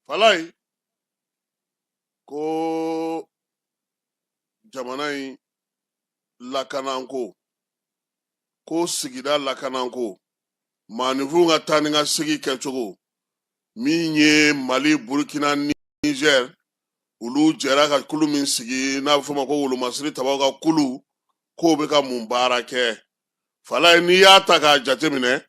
Falayi ko jamana in lakananko, ko sigida lakananko, maaninfinw ka taa ni ka segin kɛcogo min ye Mali, Burukina, Niger, olu jɛra ka kulu min sigi n'a bɛ f'o ma ko wolomasiri tabaw ka kulu, k'o bɛ ka mun baara kɛ? Falayi, n'i y'a ta k'a jateminɛ,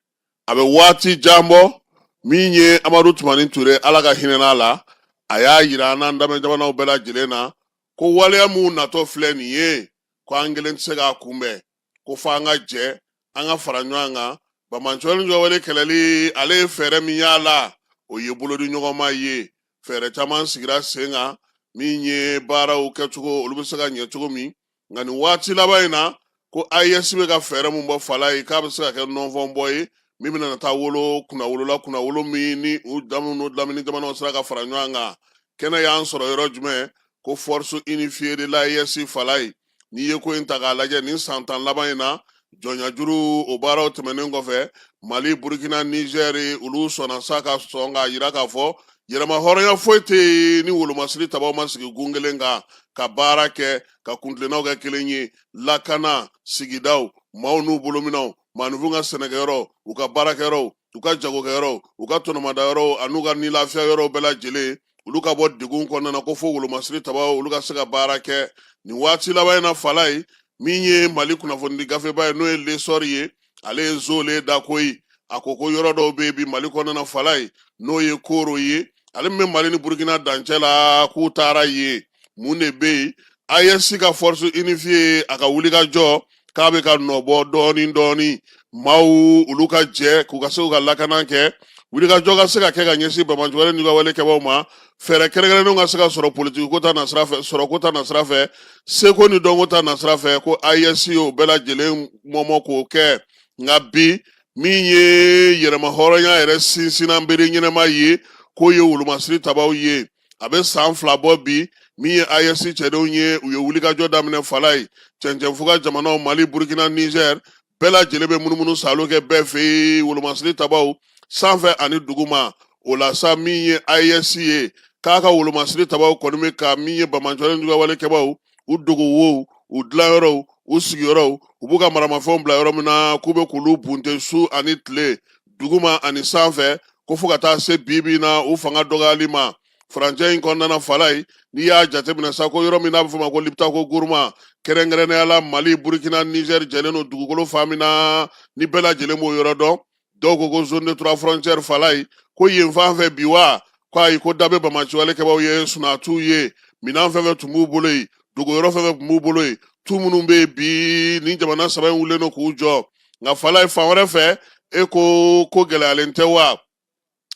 a bɛ waati jan bɔ. Min ye Amadu Tumani Ture, Ala ka hinɛ n'a la, a y'a yira an n'an damɛ jamanaw bɛɛ lajɛlen na ko waleya minnu natɔ filɛ nin ye, ko an kelen tɛ se k'a kunbɛn, ko fo an ka jɛ, an ka fara ɲɔgɔn kan. Banbaanciwale juguyawale kɛlɛli, ale ye fɛɛrɛ min y'a la, o ye bolodiɲɔgɔnma ye. Fɛɛrɛ caman sigira sen kan min ye baaraw kɛcogo, olu bɛ se ka ɲɛ cogo min. Nka nin waati laban in na, ko AES bɛ ka fɛɛrɛ min bɔ, Falayi, k'a bɛ se ka kɛ nɔnfɔnbɔ ye min bɛna taa wolo kunnawolo la, kunnawolo min ni u daminɛ lamini jamanaw sera ka fara ɲɔgɔn kan. Kɛnɛ y'an sɔrɔ yɔrɔ jumɛn? Ko force unifiée de l'AES. Falayi, n'i ye ko in ta k'a lajɛ, nin san 10 laban in na, jɔnyajuru o baaraw tɛmɛnen kɔfɛ, Mali, Burukina, Nizɛri, olu sɔnna sa ka sɔn k'a yira k'a fɔ yɛrɛma hɔrɔnya foyi tɛ yen ni wolomasiri tabaw ma sigi gun kelen kan ka baara kɛ, ka kuntilennaw kɛ kelen ye. Lakana, sigidaw, maaw n'u bolominɛw, maaninfinw ka sɛnɛkɛyɔrɔ, u ka baarakɛyɔrɔw, u ka jagokɛyɔrɔw, u ka tɔnɔmadayɔrɔw an'u ka ni lafiya yɔrɔw bɛɛ lajɛlen, olu ka bɔ degun kɔnɔna na, ko fo wolomasiri tabaw olu ka se ka baara kɛ. Nin waati laban in na, Falayi, min ye Mali kunnafonidi gafeba ye, n'o ye L'Essor ye, ale ye zolen da koyi. A ko ko yɔrɔ dɔw bɛ yen bi Mali kɔnɔna na, Falayi, n'o ye Koro ye, ale min bɛ Mali ni Burukina dancɛ la, k'u taara yen. Mun de bɛ yen? AES ka force unifiée, a ka wulikajɔ k'a bɛ ka nɔ bɔ dɔɔni dɔɔni. Maaw olu ka jɛ k'u ka se k'u ka lakana kɛ, wulikajɔ ka se ka kɛ ka ɲɛsin banbaanciwale ni wale kɛbaaw ma, fɛɛrɛ kɛrɛnkɛrɛnnenw ka se ka sɔrɔ politiki ko ta nasira fɛ, sɔrɔko ta nasira fɛ, seko ni dɔnko ta nasira fɛ, ko AES y'o bɛɛ lajɛlen mɔmɔ k'o kɛ. Nka bi, min ye yɛrɛma hɔrɔnya yɛrɛ sinsinna bere ɲɛnama ye, k'o ye wolomasiri tabaw ye. A bɛ san 2 bɔ bi, min ye AES cɛdenw ye, u ye wulikajɔ daminɛ. Falayi, cɛncɛnfuga jamanaw Mali, Burukina, Nizɛri bɛɛ lajɛlen bɛ munumunu salo kɛ bɛɛ fɛ yen, wolomasiri tabaw sanfɛ ani duguma. O la sa, min ye AES ye, k'a ka wolomasiri tabaw kɔni bɛ ka min ye banbaanciwale juguya kɛbaw u dogo wow, u dilanyɔrɔw, u sigiyɔrɔw, u b'u ka maramafɛnw bila yɔrɔ min na, k'u bɛ k'olu bunte su ani tile, duguma ani sanfɛ, ko fo ka taa se bi bi na u fanga dɔgɔyali ma furancɛ in kɔnɔna na. Falayi, n'i y'a jateminɛ sa, ko yɔrɔ min n'a bɛ fɔ ma ko Liptako Guruma, kɛrɛnkɛrɛnnenya la Mali, Burukina, Nizɛri jɛlen don dugukolo fan min na, ni bɛɛ lajɛlen b'o yɔrɔ dɔn, dɔw ko ko zone de trois frontières. Falayi, ko yen fan fɛ bi wa, ko ayi, ko da bɛ banbaanciwale kɛbaw ye, sunatu ye, minɛn fɛn fɛn tun b'u bolo yen, dogoyɔrɔ fɛn fɛn tun b'u bolo yen, tu minnu bɛ yen bi, ni jamana saba in wulilen don k'u jɔ. Nka Falayi, fan wɛrɛ fɛ, e ko ko gɛlɛyalen tɛ wa?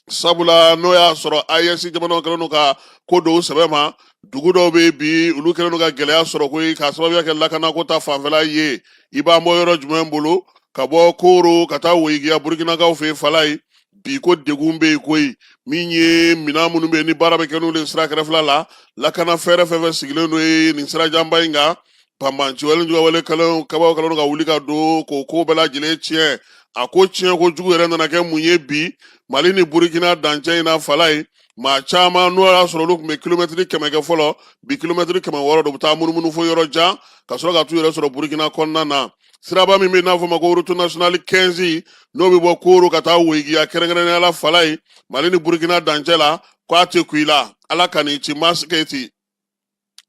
Sabula n'o y'a sɔrɔ AES jamanaw kɛlen don ka ko dɔw sɛbɛ ma, dugu dɔw bɛ bi, olu kɛlen don ka gɛlɛya sɔrɔ koyi, k'a sababuya kɛ lakanako ta fanfɛla ye. I b'an bɔ yɔrɔ jumɛn bolo ka bɔ Koro ka taa Woyigiya Burukinakaw fɛ yen? Falayi, bi ko degun bɛ yen koyi. Min ye minɛn minnu bɛ yen ni baara bɛ kɛ n'olu ye sira kɛrɛfɛla la, lakana fɛɛrɛ fɛn fɛn sigilen don yen nin sirajanba in kan, banbaanciwale juguyawale kɛbaw kɛlen don ka wuli ka don k'o ko bɛɛ lajɛlen tiɲɛ. A ko tiɲɛ ko jugu yɛrɛ nana kɛ mun ye bi Mali ni Burukina dancɛ in na? Falayi, maa caman n'o y'a sɔrɔ olu tun bɛ kilomɛtiri 100 kɛ fɔlɔ, bi kilomɛtiri 600 de bɛ taa munumunu fo yɔrɔ jan ka sɔrɔ ka t'u yɛrɛ sɔrɔ Burukina kɔnɔna na. Siraba min bɛ n'a fɔ ma ko route nationale 15, n'o bɛ bɔ Koro ka taa Woyigiya, kɛrɛnkɛrɛnnenya la Falayi, Mali ni Burukina dancɛ la, k'a tɛ kun i la, Ala ka n'i ci masiketi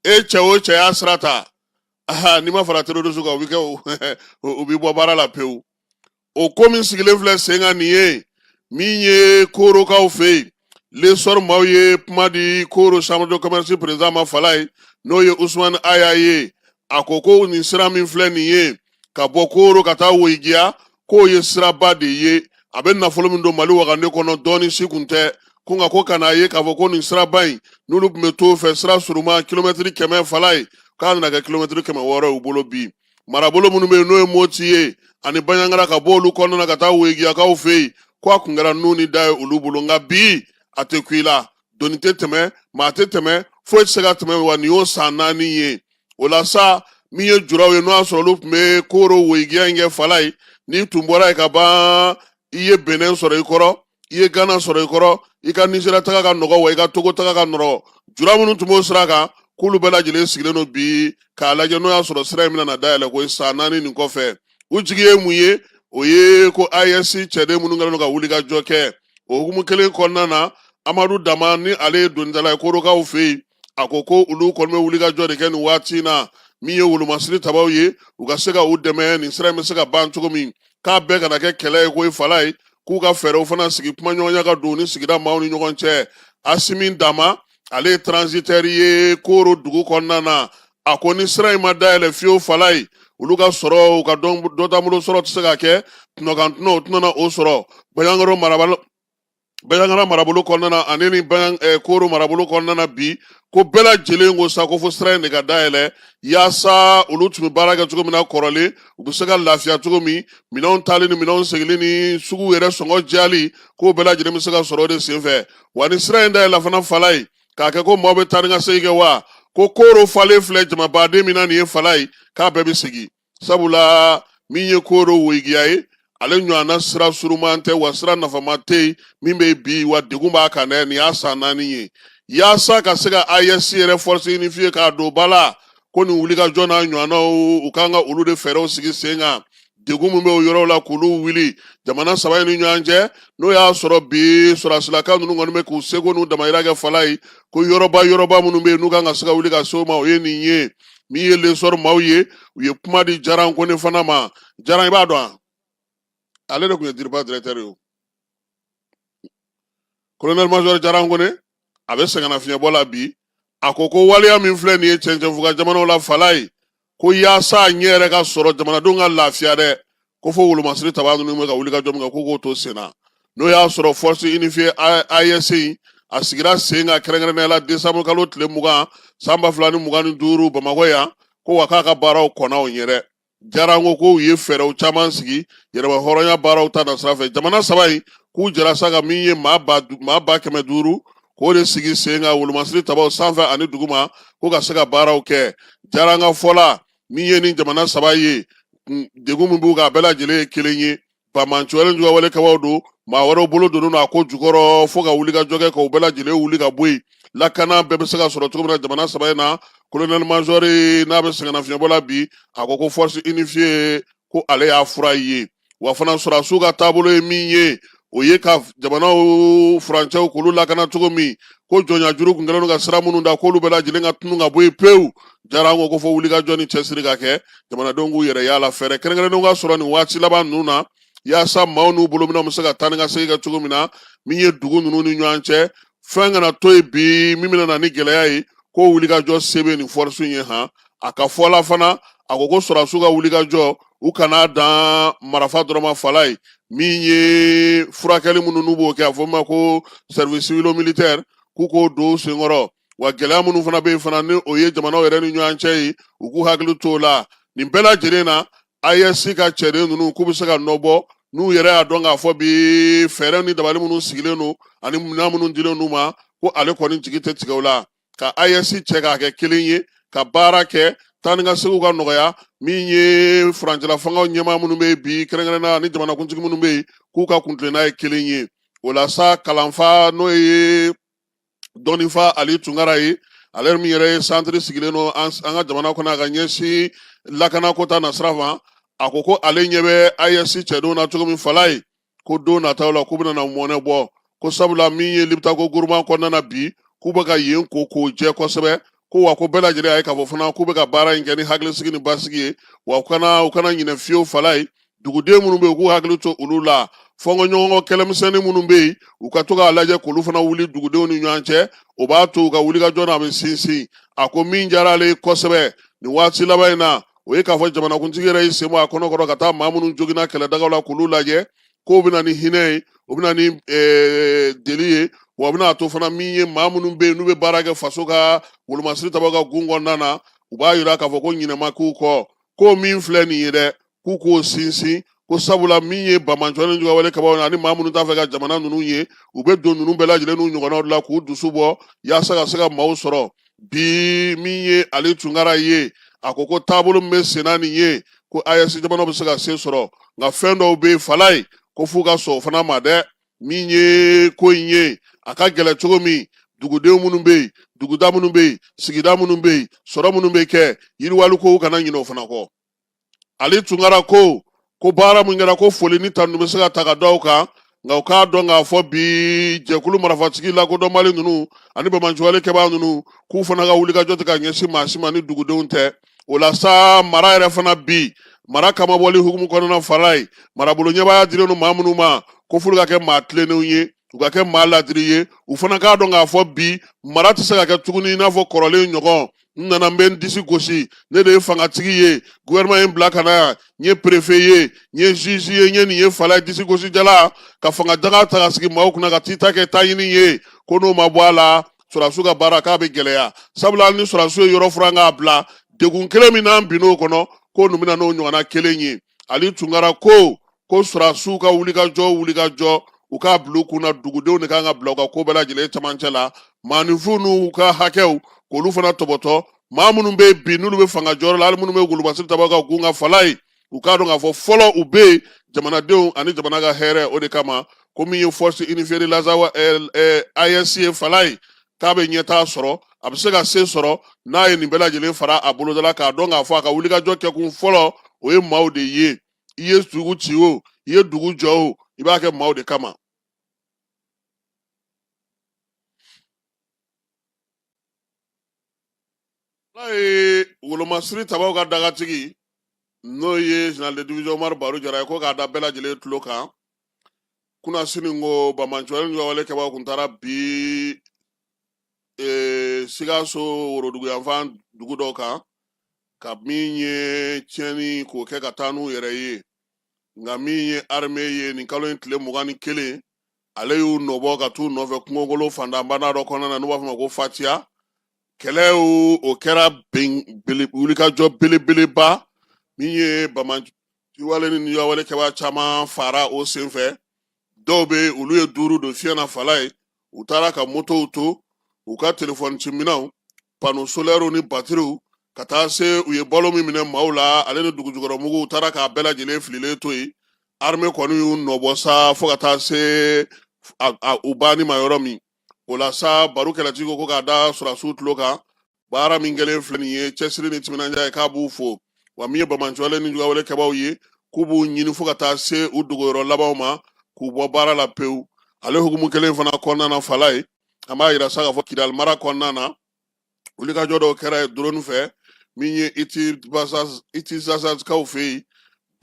e cɛ o cɛ y'a sira ta, aha, n'i ma fara terroriste kan, u bɛ kɛ u bɛ bɔ baara la pewu. O ko min sigilen filɛ sen kan nin ye, min ye Korokaw fɛ yen, L'Essor maaw ye kuma di Koro chambre de commerce président ma, Falayi, n'o ye Usumani Aya ye. A ko ko nin sira min filɛ nin ye ka bɔ Koro ka taa Woyigiya, k'o ye siraba de ye, a bɛ nafolo min don Mali wagande kɔnɔ, dɔɔni si kun tɛ ko. Nka ko ka n'a ye k'a fɔ ko nin siraba in, n'olu tun bɛ t'o fɛ, sira surunman kilomɛtiri 100, Falayi, k'a nana kɛ kilomɛtiri 600 y'u bolo bi. Marabolo minnu bɛ yen, n'o ye Moti ye ani Baɲangara, ka bɔ olu kɔnɔna na ka taa Woyigiyakaw fɛ yen, ko a kun kɛra nun ni da ye olu bolo. Nka bi a tɛ kun i la, doni tɛ tɛmɛ, maa tɛ tɛmɛ, foyi tɛ se ka tɛmɛ. Wa nin y'o san 4 ye. O la sa, min ye juraw ye, n'o y'a sɔrɔ olu tun bɛ Koro Woyigiya in kɛ, Falayi, n'i tun bɔra yen ka ban, i ye Benɛn sɔrɔ i kɔrɔ, I ye Gana sɔrɔ i kɔrɔ, i ka Nizeriya taga ka nɔgɔ, wa i ka Togo taga ka nɔgɔ. Jura minnu tun b'o sira kan, k'olu bɛɛ lajɛlen sigilen don bi k'a lajɛ n'o y'a sɔrɔ sira in bɛna na dayɛlɛ ko san 4 nin kɔfɛ. U jigi ye mun ye? O ye ko AES cɛden minnu kɛlen don ka wulikajɔ kɛ o hukumu kelen kɔnɔna na. Amadu Dama ni ale ye donitala ye Korokaw fɛ yen, a ko ko olu kɔni bɛ wulikajɔ de kɛ nin waati in na, min ye wolomasiri tabaw ye, u ka se ka u dɛmɛ nin sira in bɛ se ka ban cogo min, k'a bɛɛ kana kɛ kɛlɛ ye koyi Falaye, k'u ka fɛɛrɛw fana sigi, kumaɲɔgɔnya ka don ni sigida maaw ni ɲɔgɔn cɛ. Asimi Dama, ale ye transitaire ye Koro dugu kɔnɔna na, a ko ni sira in ma dayɛlɛ fiyewu Falaye, olu ka sɔrɔ, u ka dɔ taabolo sɔrɔ tɛ se ka kɛ, tɔnɔkan tɔnɔ u tɛna o sɔrɔ. Banjagara marabolo kɔnɔna na ani ni Koro marabolo kɔnɔna na bi, ko bɛɛ lajɛlen ko sa ko fo sira in de ka dayɛlɛ, yaasa olu tun bɛ baara kɛ cogo min na kɔrɔlen, u bɛ se ka lafiya cogo min, minɛnw taali ni minɛnw seginni ni sugu yɛrɛ sɔngɔ diyali, k'o bɛɛ lajɛlen bɛ se ka sɔrɔ o de senfɛ. Wa ni sira in dayɛlɛ fana Falaye, k'a kɛ ko maaw bɛ taa ni ka segin kɛ, wa ko Koro falen filɛ jamabaden min na nin ye Falaye, k'a bɛɛ bɛ segin, sabula min ye Koro Woyigiya ye, ale ɲɔgɔnna sira suruman tɛ, wa sira nafama tɛ yen min bɛ bi, wa degun b'a kan dɛ. Nin y'a san 4 ye, yaasa ka se ka AES yɛrɛ force unifiée k'a don ba la, ko nin wulikajɔ n'a ɲɔgɔnnaw, u kan ka olu de fɛɛrɛw sigi sen kan, degun min bɛ o yɔrɔw la k'olu wuli jamana saba in ni ɲɔgɔn cɛ. N'o y'a sɔrɔ bi sɔrɔdasilaka ninnu kɔni bɛ k'u seko n'u damayira kɛ Falaye, ko yɔrɔba yɔrɔba minnu bɛ yen n'u kan ka se ka wuli ka se o ma, o ye nin ye. Min ye L'Essor maaw ye, u ye kuma di Jaran Kone fana ma. Jaran, i b'a dɔn, ale de tun ye DIRPA directeur ye o. Colonel major Jaran Kone, a bɛ sɛgɛnnafiɲɛbɔ la bi. A ko ko waleya min filɛ nin ye cɛncɛnfuga jamanaw la Falaye, ko yaasa a ɲɛ yɛrɛ ka sɔrɔ, jamanadenw ka lafiya dɛ, ko fo wolomasiri taba ninnu bɛ ka wuli ka jɔ min kɛ, ko k'o to sen na. N'o y'a sɔrɔ force unifiée AES in, a sigira sen kan kɛrɛnkɛrɛnnenya la décembre kalo tile 20 san 2025 Bamakɔ yan, ko wa k'a ka baaraw kɔnna o ɲɛ dɛ. Jaran ko k'u ye fɛɛrɛw caman sigi yɛrɛma hɔrɔnya baaraw ta na sira fɛ. Jamana saba in k'u jɛra sa ka min ye maa 500,000, k'o de sigi sen kan wolomasiri tabaw sanfɛ ani duguma, ko ka se ka baaraw kɛ. Jaran ka fɔ la, min ye ni jamana saba ye, degun min b'u kan, a bɛɛ lajɛlen ye kelen ye: banbaanciwale juguyawale kabaw don, maa wɛrɛw bolo donnen don a ko jukɔrɔ, fo ka wulikajɔ kɛ k'o bɛɛ lajɛlen wuli ka bɔ yen, lakana bɛɛ bɛ se ka sɔrɔ cogo min na jamana saba in na. Colonel major n'a bɛ sɛgɛnnafiɲɛbɔ la bi, a ko ko force unifiée, ko ale y'a fura ye. Wa fana sɔrɔdasiw ka taabolo ye min ye, o ye ka jamanaw furancɛw k'olu lakana cogo min, ko jɔnya juru kun kɛlen don ka sira minnu da, k'olu bɛɛ lajɛlen ka tunu ka bɔ yen pewu. Jaran ko ko fo wulikajɔ ni cɛsiri ka kɛ, jamanadenw k'u yɛrɛ y'a la, fɛɛrɛ kɛrɛnkɛrɛnnenw ka sɔrɔ nin waati laban ninnu na, yaasa maaw n'u bolominɛnw bɛ se ka taa ni ka segin kɛ cogo min na, min ye dugu ninnu ni ɲɔgɔn cɛ, fɛn kana to yen bi min bɛna na ni gɛlɛya ye, ko wulikajɔ se bɛ nin force in ye han. A ka fɔ la fana, a ko ko sɔrɔdasiw ka wulikajɔ, u kana dan marafa dɔrɔn ma Falaye, min ye furakɛli minnu n'u b'o kɛ, a fɔ min ma ko service civilo militaire, k'u k'o don u senkɔrɔ. Wa gɛlɛya minnu fana bɛ yen fana, ni o ye jamanaw yɛrɛ ni ɲɔgɔn cɛ ye, u k'u hakili t'o la. Nin bɛɛ lajɛlen na, AES ka cɛden ninnu k'u bɛ se ka nɔ bɔ n'u yɛrɛ y'a dɔn k'a fɔ bi fɛɛrɛ ni dabali minnu sigilen don ani minɛn minnu dilen d'u ma, ko ale kɔni jigi tɛ tigɛ o la, ka AES cɛ k'a kɛ kelen ye ka baara kɛ, taa ni ka seginw ka nɔgɔya. Min ye furancɛla fangaw ɲɛmaa minnu bɛ yen bi kɛrɛnkɛrɛnnenya ni jamanakuntigi minnu bɛ yen, k'u ka kuntilenna ye kelen ye. O la sa, kalanfa n'o ye dɔnnifa Ali Tunkara ye, ale min yɛrɛ ye santiri sigilen don an ka jamana kɔnɔ a ka ɲɛsin lakanako ta nasira ma, a ko ko ale ɲɛ bɛ AES cɛdenw na cogo min Falaye, ko don nataw la k'u bɛna na mɔnɛ bɔ, ko sabula min ye Liptako Gourma kɔnɔna na bi, k'u bɛ ka yen ko k'o jɛ kosɛbɛ, ko wa ko bɛɛ lajɛlen y'a ye k'a fɔ fana k'u bɛ ka baara in kɛ ni hakilisigi ni basigi ye. Wa u kana ɲinɛ fiyewu Falaye, duguden minnu bɛ yen, u k'u hakili to olu la, fɔnkɔɲɔgɔnkɔ kɛlɛmisɛnnin minnu bɛ yen, u ka to k'a lajɛ k'olu fana wuli dugudenw ni ɲɔgɔn cɛ, o b'a to u ka wulikajɔ n'a bɛ sinsin. A ko min diyara ale ye kosɛbɛ nin waati laban in na, o ye k'a fɔ jamanakuntigi yɛrɛ y'i sen bɔ a kɔnɔ kɔrɔ ka taa maa minnu joginna kɛlɛdagaw la k'olu lajɛ, k'o bɛ na ni hinɛ ye, o bɛ na ni deli ye, wa o bɛna to fana min ye maa minnu bɛ yen n'u bɛ baara kɛ faso ka wolomasiri tabaw ka gun kɔnɔna na, u b'a yira k'a fɔ ko ɲinɛ ma k'u kɔ, ko min filɛ nin ye dɛ, k'u k'o sinsin, ko sabula min ye banbaanciwale ni juguyawale kabaw ani maa minnu t'a fɛ ka jamana ninnu ye, u bɛ don ninnu bɛɛ lajɛlen n'u ɲɔgɔnnaw la k'u dusu bɔ yaasa ka se ka maaw sɔrɔ bi. Min ye Ali Tunkara ye, a ko ko taabolo min bɛ senna nin ye, ko AES jamanaw bɛ se ka se sɔrɔ, nka fɛn dɔw bɛ yen Falaye, ko f'u ka sɔn o fana ma dɛ. Min ye ko in ye, a ka gɛlɛn cogo min, dugudenw minnu bɛ yen, duguda minnu bɛ yen, sigida minnu bɛ yen, sɔrɔ minnu bɛ kɛ, yiriwali kow kana ɲinɛ o fana kɔ. Ali Tunkara ko baara min kɛra, ko foli ni tanu bɛ se ka ta ka da o kan, nka u k'a dɔn k'a fɔ bi jɛkulu marifatigi lakodɔnbali ninnu ani banbaanciwale kɛbaa ninnu, k'u fana ka wulikajɔ tɛ ka ɲɛsin maa si ma ni dugudenw tɛ. O la sa, mara yɛrɛ fana bi, mara kamabɔli hukumu kɔnɔna fara ye, marabolo ɲɛmaaya dilen don maa minnu ma, ko f'olu ka kɛ maa tilennenw ye, u ka kɛ maa ladiri ye. U fana k'a dɔn k'a fɔ bi mara tɛ se ka kɛ tuguni i n'a fɔ kɔrɔlen ɲɔgɔn. N nana, n bɛ n disi gosi, ne de ye fangatigi ye, gouvernement ye n bila ka na yan, n ye préfet ye, n ye juge ye, n ye nin ye. Fala disi gosi jala ka fanga daga ta ka sigi maaw kunna ka t'i ta kɛ taɲini ye, ko n'o ma bɔ a la, sɔrɔdasiw ka baara k'a bɛ gɛlɛya, sabula hali ni sɔrɔdasiw ye yɔrɔ furan k'a bila, degun kelen min n'an binn'o kɔnɔ, ko ninnu bɛna n'o ɲɔgɔnna kelen ye. Ali Tunkara ko sɔrɔdasiw ka wulikajɔ, u k'a bila u kunna, dugudenw de kan ka bila u ka ko bɛɛ lajɛlen cɛmancɛ la, maaninfinw n'u ka hakɛw k'olu fana tɔbɔtɔ. Maa minnu bɛ bi n'olu bɛ fanga jɔyɔrɔ la, hali minnu bɛ golomasiri tabaw ka gun ka fala ye, u k'a dɔn k'a fɔ fɔlɔ u bɛ yen jamanadenw ani jamana ka hɛrɛ o de kama. Ko min ye force unifiée de l'Azawad AES ye, fala ye, k'a bɛ ɲɛtaa sɔrɔ, a bɛ se ka se sɔrɔ n'a ye nin bɛɛ lajɛlen fara a boloda la, k'a dɔn k'a fɔ a ka wulikajɔ kɛkun fɔlɔ o ye maaw de ye. I ye dugu ci o, i ye dugu jɔ o, i b'a kɛ maaw de kama. N'a ye wolomasiri tabaw ka dagatigi, n'o ye général de division Umaru Baru Jara ye, ko k'a da bɛɛ lajɛlen tulo kan kunasini ko banbaanciwale ni wale kɛbaaw kun taara bi Sikaso woroduguyanfan dugu dɔ kan, ka min ye tiɲɛni k'o kɛ ka taa n'u yɛrɛ ye. Nka min ye armée ye, nin kalo in tile 21, ale y'u nɔbɔ ka t'u nɔfɛ kungokolo fantanbana dɔ kɔnɔna na, n'u b'a fɔ ma ko Fatiya. Kɛlɛ o kɛra wulikajɔ belebeleba min ye banbaanciwale ni wale kɛbaa caman fara o senfɛ. Dɔw bɛ olu ye duuru don fiɲɛ na fala ye, u taara ka motow to, u ka telefɔni ciminɛnw, panneau solaires ni batiriw, ka taa se u ye balo min minɛ maaw la, ale ni dugujukɔrɔmugu, u taara k'a bɛɛ lajɛlen fililen to yen. Armée kɔni y'u nɔbɔ sa fo ka taa se u banni ma yɔrɔ min. O la sa, Baru kɛlɛtigi ko k'a da sɔrɔdasiw tulo kan, baara min kɛlen filɛ nin ye, cɛsiri ni timinandiya ye, k'a b'u fo. Wa min ye banbaanciwale ni juguyawale kɛbaaw ye, k'u b'u ɲini fo ka taa se u dogoyɔrɔ labanw ma, k'u bɔ baara la pewu. Ale hukumu kelen fana kɔnɔna na, fala ye, an b'a yira sa k'a fɔ Kidali mara kɔnɔna na, wulikajɔ dɔw kɛra yen drone fɛ, min ye Itizazakaw fɛ yen.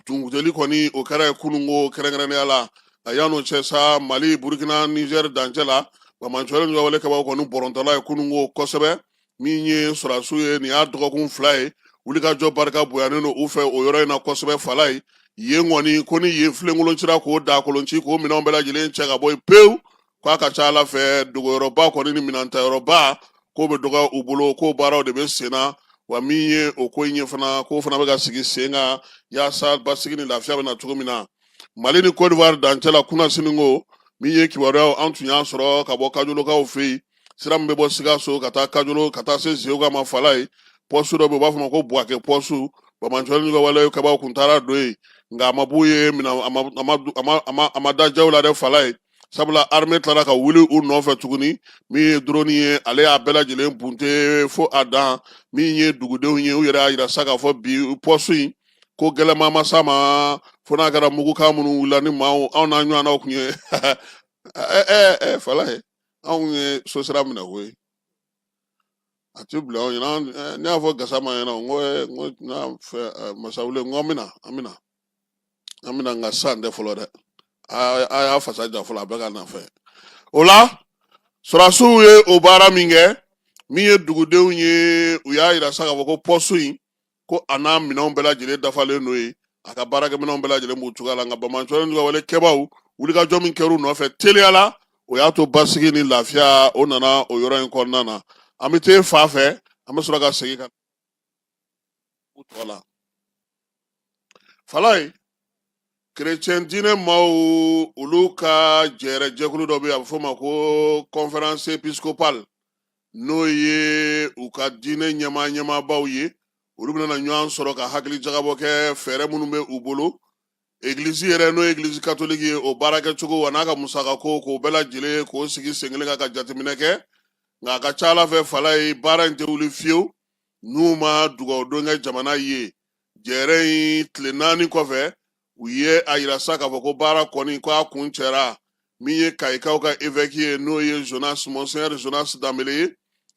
Tunkuteli kɔni o kɛra yen kununko kɛrɛnkɛrɛnnenya la. A yan'o cɛ sa, Mali, Burukina, Nizɛri dancɛ la, banbaanciwale ni juguyawale kɛbaaw kɔni bɔrɔntɔla ye kununko kosɛbɛ. Min ye sɔrɔdasiw ye, nin y'a dɔgɔkun 2 ye, wulikajɔ barika bonyanen don u fɛ o yɔrɔ in na kosɛbɛ. Fala ye, yen kɔni ko ni yen filenkolon cira, k'o dakolon ci, k'o minɛnw bɛɛ lajɛlen cɛ ka bɔ yen pewu, k'a ka ca ala fɛ dogoyɔrɔba kɔni ni minɛntayɔrɔba k'o bɛ dɔgɔya u bolo, k'o baaraw de bɛ sen na. Wa min ye o ko in ye fana, k'o fana bɛ ka sigi sen kan yaasa basigi ni lafiya bɛ na cogo min na Mali ni Côte d'Ivoire dancɛ la. Kunasini ko min ye kibaruyaw an tun y'a sɔrɔ ka bɔ Kajolokaw fɛ yen, sira min bɛ bɔ Sikaso ka taa Kajolo ka taa se Zeguwa ma, fala ye, pɔsu dɔ bɛ yen, u b'a fɔ ma ko Buwake pɔsu. Banbaanciwale ni wale kɛbaaw kun taara don yen, nka a ma b'u ye minɛ, a ma da jaw la dɛ, fala ye, sabula armée tilara ka wuli u nɔfɛ tuguni. Min ye drone ye, ale y'a bɛɛ lajɛlen bunte fo a dan. Min ye dugudenw ye, u yɛrɛ y'a yira sa k'a fɔ bi pɔsu in ko gɛlɛnman ma s'a ma, fo n'a kɛra mugukan minnu wulila ni maaw anw n'a ɲɔgɔnnaw kun ye. Fala ye, anw ye so sira minɛ koyi, a ti bila anw ɲɛna. Ne y'a fɔ Gasama ɲɛna, n ko n ko n'a fɛ Masawule, n ko an bɛna an bɛna an bɛna, nka san tɛ fɔlɔ dɛ, a y'a fasa ja fɔlɔ, a bɛ ka na fɛ. O la sɔrɔdasiw ye o baara min kɛ, min ye dugudenw ye, u y'a yira sa k'a fɔ ko pɔsu in, ko a n'a minɛnw bɛɛ lajɛlen dafalen don yen, a ka baarakɛminɛnw bɛɛ lajɛlen b'u cogoya la. Nka banbaanciwale ni wale kɛbaaw, wulikajɔ min kɛr'u nɔfɛ teliya la, o y'a to basigi ni lafiya o nana o yɔrɔ in kɔnɔna na. An bɛ t'e fa fɛ, an bɛ sɔrɔ ka segin ka u tɔ la. Falaye, kerecɛn diinɛ maaw olu ka jɛrɛ jɛkulu dɔ bɛ yen, a bɛ f'o ma ko conférence épiscopale, n'o ye u ka diinɛ ɲɛmaabaw ye. Olu bɛna ɲɔgɔn sɔrɔ ka hakili jagabɔ kɛ fɛɛrɛ minnu bɛ u bolo. Egilizi yɛrɛ, n'o ye egilizi katoliki ye, o baarakɛcogo a n'a ka musakako, k'o bɛɛ lajɛlen k'o sigi sen kelen kan ka jateminɛ kɛ. Nka a ka ca ala fɛ, Falaye, baara in tɛ wuli fiyewu n'u ma dugawudon kɛ jamana ye. Jɛrɛ in tile 4 kɔfɛ, u ye a yira sa k'a fɔ ko baara kɔni ko a kuncɛra. Min ye Kayikaw ka évêque ye, n'o ye Jonas, Monseigneur Jonas Danbele ye,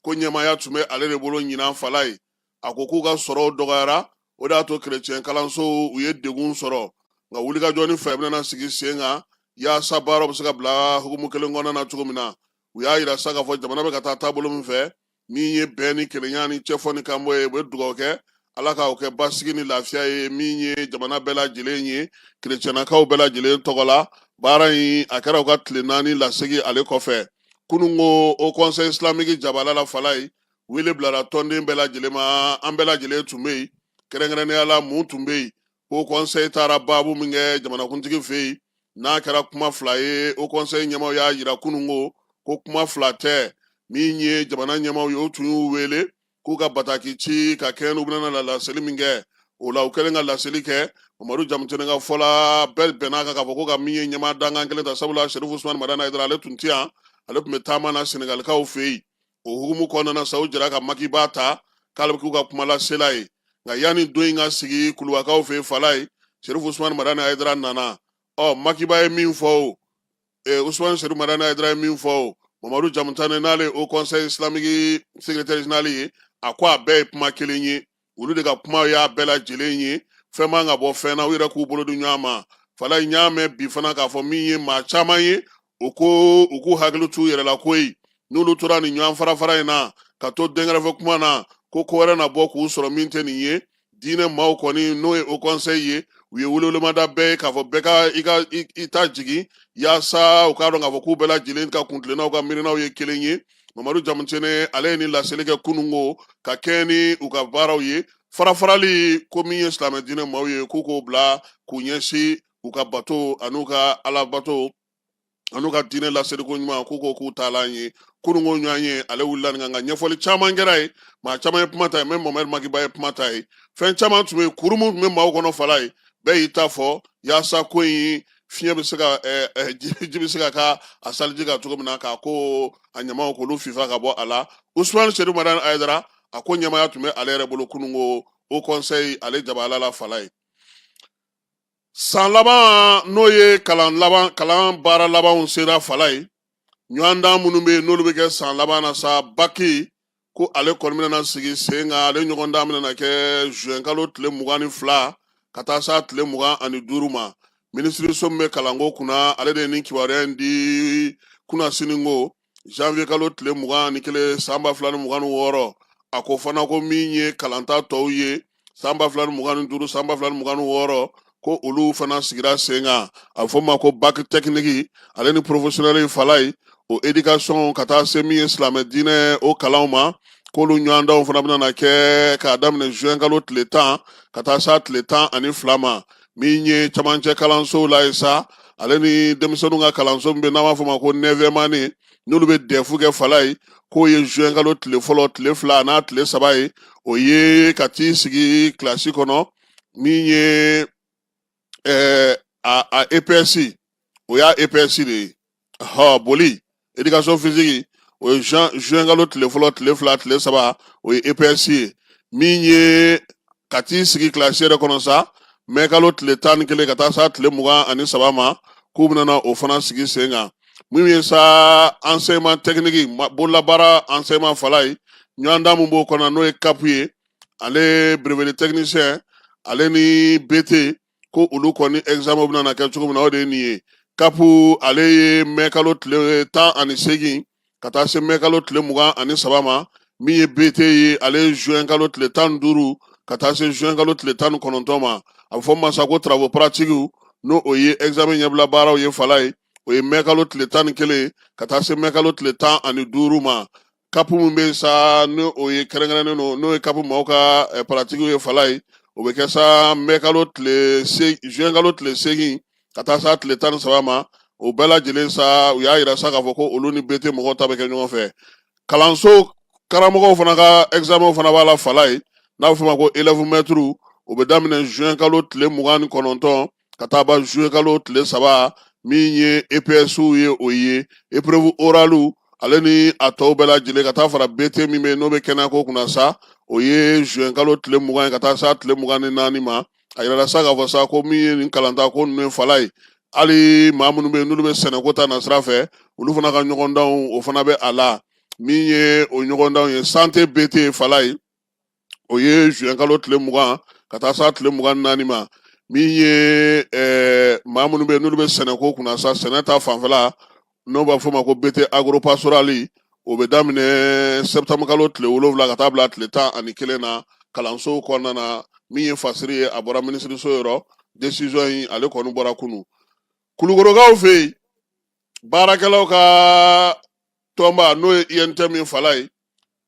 ko ɲɛmaaya tun bɛ ale de bolo ɲinan, Falaye. A ko k'u ka sɔrɔw dɔgɔyara, o de y'a to kerecɛn kalansow u ye degun sɔrɔ. Nka wulikajɔ ni fɛɛrɛ bɛna sigi sen kan yaasa baaraw bɛ se ka bila hukumu kelen kɔnɔna na cogo min na. U y'a yira sa k'a fɔ jamana bɛ ka taa taabolo min fɛ, min ye bɛn ni kelenya ni cɛfɔ ni kanbɔ ye, u bɛ dugawu kɛ Ala k'o kɛ basigi ni lafiya ye min ye jamana bɛɛ lajɛlen ye, kerecɛnnakaw bɛɛ lajɛlen tɔgɔ la. Baara in a kɛra u ka tile 4 lasegi ale kɔfɛ. Kununko, Haut Conseil islamique jabala la, Falaye, wele bilara tɔnden bɛɛ lajɛlen ma. An bɛɛ lajɛlen tun bɛ yen. Kɛrɛnkɛrɛnnenya la, mun tun bɛ yen? Haut Conseil taara baabu min kɛ jamanakuntigi fɛ yen, n'a kɛra kuma fila ye, Haut Conseil ɲɛmaaw y'a yira kununko ko kuma fila tɛ. Min ye jamana ɲɛmaaw ye, o tun y'u wele k'u ka bataki ci ka kɛɲɛ n'u bɛna na laseli min kɛ. O la, u kɛlen ka laseli kɛ, Mamadu Jamutɛnɛ ka fɔ la, bɛɛ bɛn'a kan k'a fɔ ko ka min ye ɲɛmaa dankan kelen ta, sabula Serifu Usumani Madani Hayidara, ale tun tɛ yan, ale tun bɛ taama na Senegalikaw fɛ yen. O hukumu kɔnɔna na sa, u jɛra ka Makiba ta k'ale bɛ k'u ka kumalasela ye. Nka yanni don in ka sigi Kulubakaw fɛ yen, Falaye, Serifu Usumani Madani Hayidara nana. Ɔ, Makiba ye min fɔ o, Usumani Serifu Madani Hayidara ye min fɔ o, Mamadu Jamutane, n'ale ye Haut Conseil islamique secrétaire général ye, a ko a bɛɛ ye kuma kelen ye. Olu de ka kuma y'a bɛɛ lajɛlen ye, fɛn man ka bɔ fɛn na, u yɛrɛ k'u bolo di ɲɔgɔn ma. Falaye, n y'a mɛn bi fana k'a fɔ min ye maa caman ye, u ko u k'u hakili t'u yɛrɛ la koyi. N'olu tora nin ɲɔgɔn farafara in na, ka to dɛnkɛrɛfɛ kuma na, ko ko wɛrɛ na bɔ k'u sɔrɔ min tɛ nin ye. Diinɛ maaw kɔni, n'o ye Haut Conseil ye, u ye welewelemada bɛɛ ye k'a fɔ bɛɛ ka i ka i ta jigin, yaasa u k'a dɔn k'a fɔ k'u bɛɛ lajɛlen ka kuntilennaw ka miirinaw ye kelen ye. Mamadu Jamutɛnɛ, ale ye nin laseli kɛ kununko ka kɛɲɛ ni u ka baaraw ye. Farafarali ko min ye silamɛ diinɛ maaw ye, k'u k'o bila k'u ɲɛsin u ka bato an'u ka alabato an'u ka diinɛ laseliko ɲuman, k'u ko k'u taalan ye. Kununko ɲɔgɔn ye, ale wulila nin kan, nka ɲɛfɔli caman kɛra ye, maa caman ye kuma ta ye. Mɛ Mohamɛdi Makiba ye kuma ta ye. Fɛn caman tun bɛ yen, kuru min tun bɛ maaw kɔnɔ, Falaye, bɛɛ y'i ta fɔ yaasa ko in fiɲɛ bɛ se ka ji bɛ se ka ka a saliji kan cogo min na, k'a ko a ɲamaw k'olu fifa ka bɔ a la. Usumani Serifu Madani Hayidara, a ko ɲɛmaaya tun bɛ ale yɛrɛ bolo kununko Haut Conseil ale jabala la, Falaye. San laban, n'o ye kalan laban, kalan baara labanw sera, Falaye. Ɲɔgɔndan minnu bɛ yen, n'olu bɛ kɛ san laban na sa, baki ko ale kɔni bɛna sigi sen kan. Ale ɲɔgɔndan bɛna kɛ juin kalo tile 22 ka taa s'a tile 25 ma. Minisiriso min bɛ kalanko kunna, ale de ye nin kibaruya in di kunasini ko janvier kalo tile 21 san 2026. A ko fana ko min ye kalanta tɔw ye san 2025, san 2026, ko olu fana sigira sen kan. A bɛ fɔ ma ko bac technique ale ni professionnel, Falaye, o éducation ka taa se min ye silamɛ diinɛ o kalanw ma, k'olu ɲɔgɔndanw fana bɛna kɛ k'a daminɛ juin kalo tile 10 ka taa s'a tile 12 ma. Min ye camancɛ kalansow la ye sa, ale ni denmisɛnninw ka kalanso min bɛ, n'an b'a fɔ o ma ko neuvième année, n'olu bɛ DEF kɛ, Falaye, k'o ye juin kalo tile fɔlɔ, tile 2 n'a tile 3 ye. O ye ka t'i sigi kilasi kɔnɔ. Min ye a EPS, o y'a EPS de ye hɔ, boli éducation physique, o ye juin kalo tile fɔlɔ, tile 2, tile 3, o ye EPS ye. Min ye ka t'i sigi kilasi yɛrɛ kɔnɔ sa, mɛ kalo tile 11 ka taa s'a tile 23 ma, k'u bɛna o fana sigi sen kan. Min ye sa enseignement technique, bololabaara enseignement, Falaye, ɲɔgɔndan min b'o kɔnɔ, n'o ye CAP ye, ale brevet de technicien, ale ni BT, ko olu kɔni examen bɛna na kɛ cogo min na, o de ye nin ye. CAP, ale ye mɛ kalo tile 18 ka taa se mɛ kalo tile 23 ma. Min ye BT ye, ale ye juin kalo tile 15 ka taa se juin kalo tile 19 ma. A bɛ fɔ masa ko travaux pratiques, n'o o ye examen ɲɛbila baaraw ye, Falaye, o ye mɛ kalo tile 11 ka taa se mɛ kalo tile 15 ma. CAP min bɛ sa, ni o ye kɛrɛnkɛrɛnnen don, n'o ye CAP maaw ka pratiques ye, Falaye, o bɛ kɛ sa mɛ kalo tile se juin kalo tile 8 ka taa sa tile 13 ma. O bɛɛ lajɛlen sa, u y'a yira sa k'a fɔ ko olu ni BT mɔgɔw ta bɛ kɛ ɲɔgɔn fɛ. Kalanso karamɔgɔw fana ka examen fana b'a la, Falaye, n'a bɛ f'o ma ko élève maître, o bɛ daminɛ juin kalo tile 29. ka taa ban juillet kalo tile 3, min ye EPS ye, o ye épreuve orale ale ni a tɔw bɛɛ lajɛlen, ka taa fara BT min bɛ yen n'o bɛ kɛnɛyako kunna sa, o ye juin kalo tile 20 ye ka taa sa tile 24 ma. A yirala sa k'a fɔ sa ko min ye nin kalanta ko ninnu ye fala ye, hali maa minnu bɛ yen n'olu bɛ sɛnɛko ta nasira fɛ, olu fana ka ɲɔgɔndanw, o fana bɛ a la. Min ye o ɲɔgɔndanw ye, santé BT fala ye, o ye juin kalo tile 20 ka taa sa tile 24 ma. Min ye maa minnu bɛ yen n'olu bɛ sɛnɛko kunna sa, sɛnɛ ta fanfɛla, n'o b'a fɔ o ma ko BT agropastoral, o bɛ daminɛ septembre kalo tile 7 ka taa bila tile 11 na kalansow kɔnɔna na. Min ye fasiri ye, a bɔra minisiriso yɔrɔ. Décision in, ale kɔni bɔra kunu. Kulukorokaw fɛ yen, baarakɛlaw ka tɔnba, n'o ye UNTM min fala ye,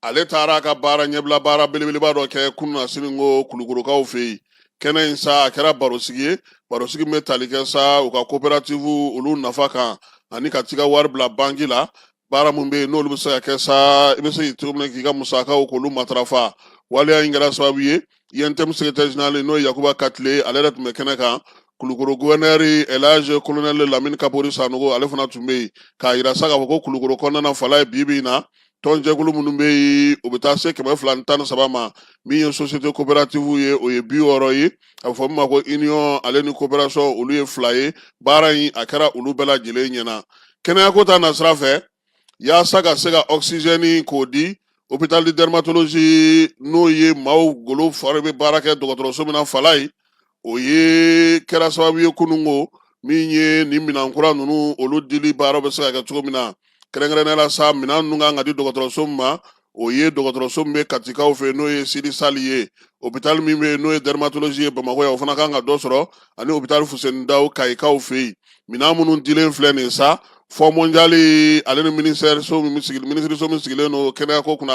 ale taara a ka baara ɲɛbila baara belebeleba dɔ kɛ kunun na sini ko Kulukorokaw fɛ yen. Kɛnɛ in sa, a kɛra barosigi ye, barosigi min bɛ tali kɛ sa u ka coopérative olu nafa kan, ani ka t'i ka wari bila banki la. Baara min bɛ yen n'olu bɛ se ka kɛ sa, i bɛ se k'i cogo min na k'i ka musakaw k'olu matarafa. Waleya in kɛra sababu ye, UNTM secrétaire général, n'o ye Yakuba Katile, ale yɛrɛ tun bɛ kɛnɛ kan. Kulukoro gouverneur Elhaji colonel Lamine Kapori Sanogo, ale fana tun bɛ yen, k'a yira sa k'a fɔ ko Kulukoro kɔnɔna na fala ye, bi bi in na, tɔnjɛkulu minnu bɛ yen, o bɛ taa se 213 ma. Min ye société coopérative ye, o ye 60 ye. A bɛ fɔ min ma ko union ale ni coopération, olu ye 2 ye. Baara in, a kɛra olu bɛɛ lajɛlen ɲɛna. Kɛnɛyako ta nasira fɛ, yaasa ka se ka oxygène k'o di hôpital de dermatologie, n'o ye maaw golo fari bɛ baara kɛ dɔgɔtɔrɔso min na fala ye, o ye kɛra sababu ye kununko min ye nin minɛn kura ninnu, olu dili baara bɛ se ka kɛ cogo min na. Kɛrɛnkɛrɛnnenya la sa, minɛn ninnu kan ka di dɔgɔtɔrɔso min ma, o ye dɔgɔtɔrɔso min bɛ Katikaw fɛ, n'o ye Sidi Sali ye. Hôpital min bɛ yen n'o ye dermatologie ye Bamakɔ yan, o fana kan ka dɔ sɔrɔ, ani hôpital Fuseni Daw Kayikaw fɛ yen. Minɛn minnu dilen filɛ nin sa, Fonds mondial ale ni ministère so min sigi minisiriso min sigilen don kɛnɛyako kunna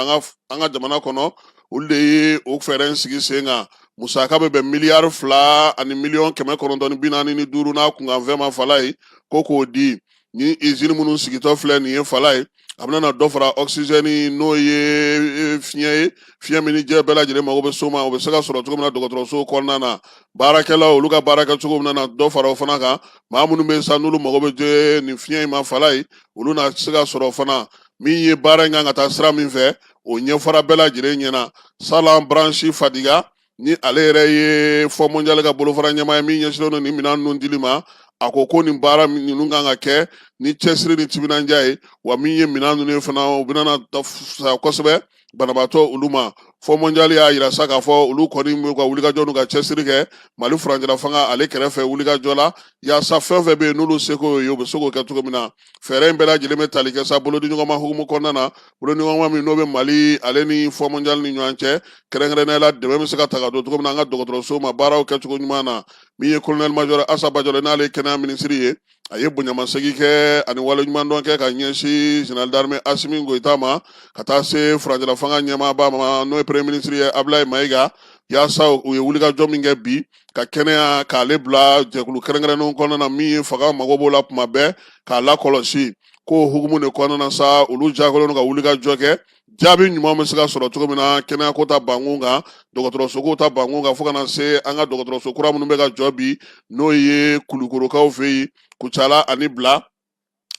an ka jamana kɔnɔ, olu de ye o fɛɛrɛ in sigi sen kan. Musaka bɛ bɛn miliyari 2 ani miliyɔn 945 n'a kunkanfɛn ma fala ye, ko k'o di. Ni izini minnu sigitɔ filɛ nin ye fala ye, a bɛna na dɔ fara oxygène, n'o ye fiɲɛ ye, fiɲɛ min ni diɲɛ bɛɛ lajɛlen mago bɛ so ma, o bɛ se ka sɔrɔ cogo min na dɔgɔtɔrɔso kɔnɔna na. Baarakɛlaw, olu ka baarakɛcogo bɛna na dɔ fara o fana kan. Maa minnu bɛ sa n'olu mago bɛ jɛ nin fiɲɛ in ma fala ye, olu na se ka sɔrɔ fana. Min ye baara in kan ka taa sira min fɛ, o ɲɛfɔra bɛɛ lajɛlen ɲɛna. Salan Branche Fadiga, ni ale yɛrɛ ye Fonds mondial ka bolofara ɲɛmaa ye min ɲɛsinnen don nin minɛn ninnu dili ma, a ko ko nin baara ninnu kan ka kɛ ni cɛsiri ni timinandiya ye, wa min ye minɛn ninnu ye fana, u bɛna na fisaya kosɛbɛ banabaatɔ olu ma. Fonds mondial y'a yira sa k'a fɔ olu kɔni bɛ ka wulikajɔ n'u ka cɛsiri kɛ Mali furancɛla fanga ale kɛrɛfɛ wulikajɔ la, yaasa fɛn fɛn bɛ yen n'olu seko ye, u bɛ se k'o kɛ cogo min na. Fɛɛrɛ in bɛɛ lajɛlen bɛ tali kɛ sa bolodiɲɔgɔnma hukumu kɔnɔna na, bolodiɲɔgɔnma min n'o bɛ Mali ale ni Fonds mondial ni ɲɔgɔn cɛ. Kɛrɛnkɛrɛnnenya la, dɛmɛ bɛ se ka ta ka don cogo min na an ka dɔgɔtɔrɔso ma baaraw kɛcogo ɲuman na. Min ye colonel major Asa Bajalo, n'ale ye kɛnɛya minisiri ye, a ye bonyamasegin kɛ ani waleɲumandɔn kɛ ka ɲɛsin général d'armée Asimi Goyita ma, ka taa se furancɛla fanga ɲɛmaaba ma, n'o ye premier ministre ye, Abulayi Mayiga, yaasa u ye wulikajɔ min kɛ bi ka kɛnɛya k'ale bila jɛkulu kɛrɛnkɛrɛnnenw kɔnɔna na, min ye fanga mago b'o la tuma bɛɛ k'a lakɔlɔsi. K'o hukumu de kɔnɔna na sa, olu jagoyalen don ka wulikajɔ kɛ, jaabi ɲuman bɛ se ka sɔrɔ cogo min na kɛnɛyako ta bankun kan, dɔgɔtɔrɔsoko ta bankun kan, fo ka na se an ka dɔgɔtɔrɔso kura minnu bɛ ka jɔ bi, n'o ye Kulukorokaw fɛ yen, Kucala ani Bila,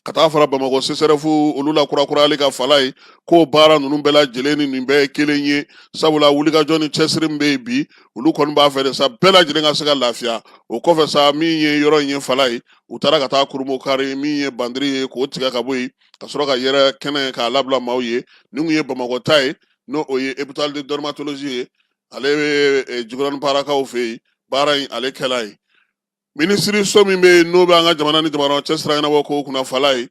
ka taa fara Bamakɔ CSRéf olu la kurakurayali ka fala ye. K'o baara ninnu bɛɛ lajɛlen ni nin bɛɛ ye kelen ye, sabula wulikajɔ ni cɛsiri min bɛ yen bi, olu kɔni b'a fɛ de sa bɛɛ lajɛlen ka se ka lafiya. O kɔfɛ sa, min ye yɔrɔ in ye fala ye, u taara ka taa kurunbonkari min ye bandiri ye, k'o tigɛ ka bɔ yen, ka sɔrɔ ka yɛrɛ kɛnɛ k'a labila maaw ye. Nin kun ye Bamakɔ ta ye, n'o o ye hôpital de dermatologie ye, ale bɛ Jikɔrɔni Parakaw fɛ yen. Baara in, ale kɛla ye. Minisiriso min bɛ yen n'o bɛ an ka jamana ni jamana cɛ sira ɲɛnabɔ ko kunna fala ye,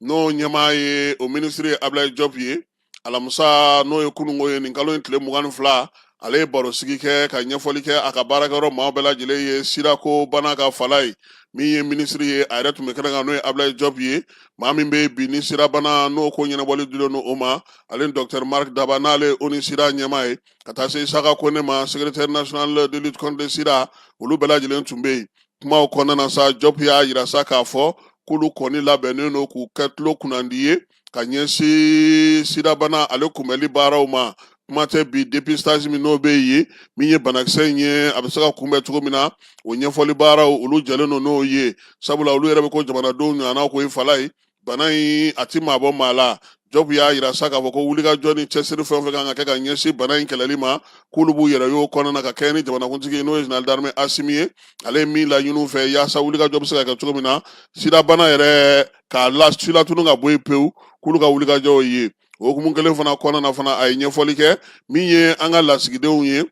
n'o ɲɛmaa ye o minisiri ye Abulayi Jɔp ye, alamisa, n'o ye kununko ye, nin kalo in tile 22, ale ye barosigi kɛ ka ɲɛfɔli kɛ a ka baarakɛyɔrɔ maaw bɛɛ lajɛlen ye sirako bana ka fala ye. Min ye minisiri ye, a yɛrɛ tun bɛ kɛnɛ kan, n'o ye Abulayi Jɔp ye. Maa min bɛ bi ni sirabana n'o ko ɲɛnabɔli dilen don o ma, ale ni docteur Marc Daba, n'ale ye ONU-SIDA ɲɛmaa ye, ka taa se Isaka Kone ma, secrétaire national de lutte contre le sida, olu bɛɛ lajɛlen tun bɛ yen. Kumaw kɔnɔna na sa, Jɔp y'a yira sa k'a fɔ k'olu kɔni labɛnnen don k'u kɛ tulo kunnandi ye ka ɲɛsin sidabana ale kunbɛnli baaraw ma. Kuma tɛ bi dépistage min n'o bɛ yen, min ye banakisɛ in ye, a bɛ se ka kunbɛn cogo min na, o ɲɛfɔli baaraw olu jɛlen don n'o ye, sabula olu yɛrɛ bɛ ko jamanadenw ɲɔgɔnna ko i fala ye bana in a ti maa bɔ maa la. Jɔpu y'a yira sa k'a fɔ ko wulikajɔ ni cɛsiri fɛn o fɛn kan ka kɛ ka ɲɛsin bana in kɛlɛli ma, k'olu b'u yɛrɛ y'o kɔnɔna na ka kɛɲɛ ni jamanakuntigi ye, n'o ye général d'armée Asimi ye. Ale ye min laɲini u fɛ yaasa wulikajɔ bɛ se ka kɛ cogo min na sidabana yɛrɛ k'a la silatunu ka bɔ yen pewu, k'olu ka wulikajɔw ye. O hukumu kelen fana kɔnɔna na fana, a ye ɲɛfɔli kɛ min ye an ka lasigidenw ye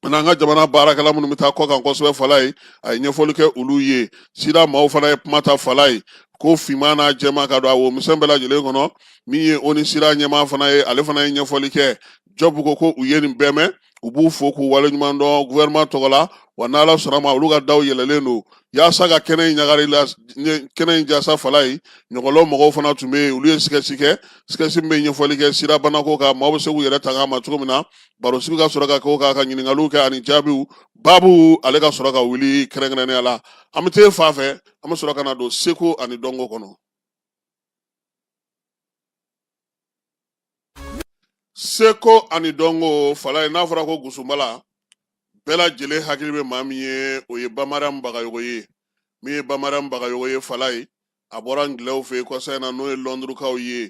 ani an ka jamana baarakɛla minnu bɛ taa kɔ kan kosɛbɛ fala ye, a ye ɲɛfɔli kɛ olu ye. Sida maaw fana ye kuma ta fala ye ko finman n'a jɛman ka don a wo misɛn bɛɛ lajɛlen kɔnɔ. Min ye ONU sida ɲɛmaa fana ye, ale fana ye ɲɛfɔli kɛ. Jɔpu ko ko u ye nin bɛɛ mɛn, u b'u fo k'u waleɲuman dɔn gouvernement tɔgɔ la, wa n'Ala sɔnna ma, olu ka daw yɛlɛlen don yaasa ka kɛnɛ in ɲagari la, kɛnɛ in jasa fala ye. Ɲɔgɔlɔn mɔgɔw fana tun bɛ yen, olu ye sketch kɛ, sketch min bɛ ɲɛfɔli kɛ sida banako kan, maaw bɛ se k'u yɛrɛ tanga a ma cogo min na. Barosigi ka sɔrɔ ka kɛ o kan, ka ɲininkaliw kɛ ani jaabiw baabu ale ka sɔrɔ ka wuli kɛrɛnkɛrɛnnenya la. An bɛ t'e fan fɛ, an bɛ sɔrɔ ka na don seko ani dɔnko kɔnɔ. Seko ani dɔnko fala ye, n'a fɔra ko Gusumala, bɛɛ lajɛlen hakili bɛ maa min ye, o ye Ba Mariam Bagayogo ye. Min ye Ba Mariam Bagayogo ye fala ye, a bɔra Angilɛw fɛ yen kɔsa in na, n'o ye Lɔndurukaw ye.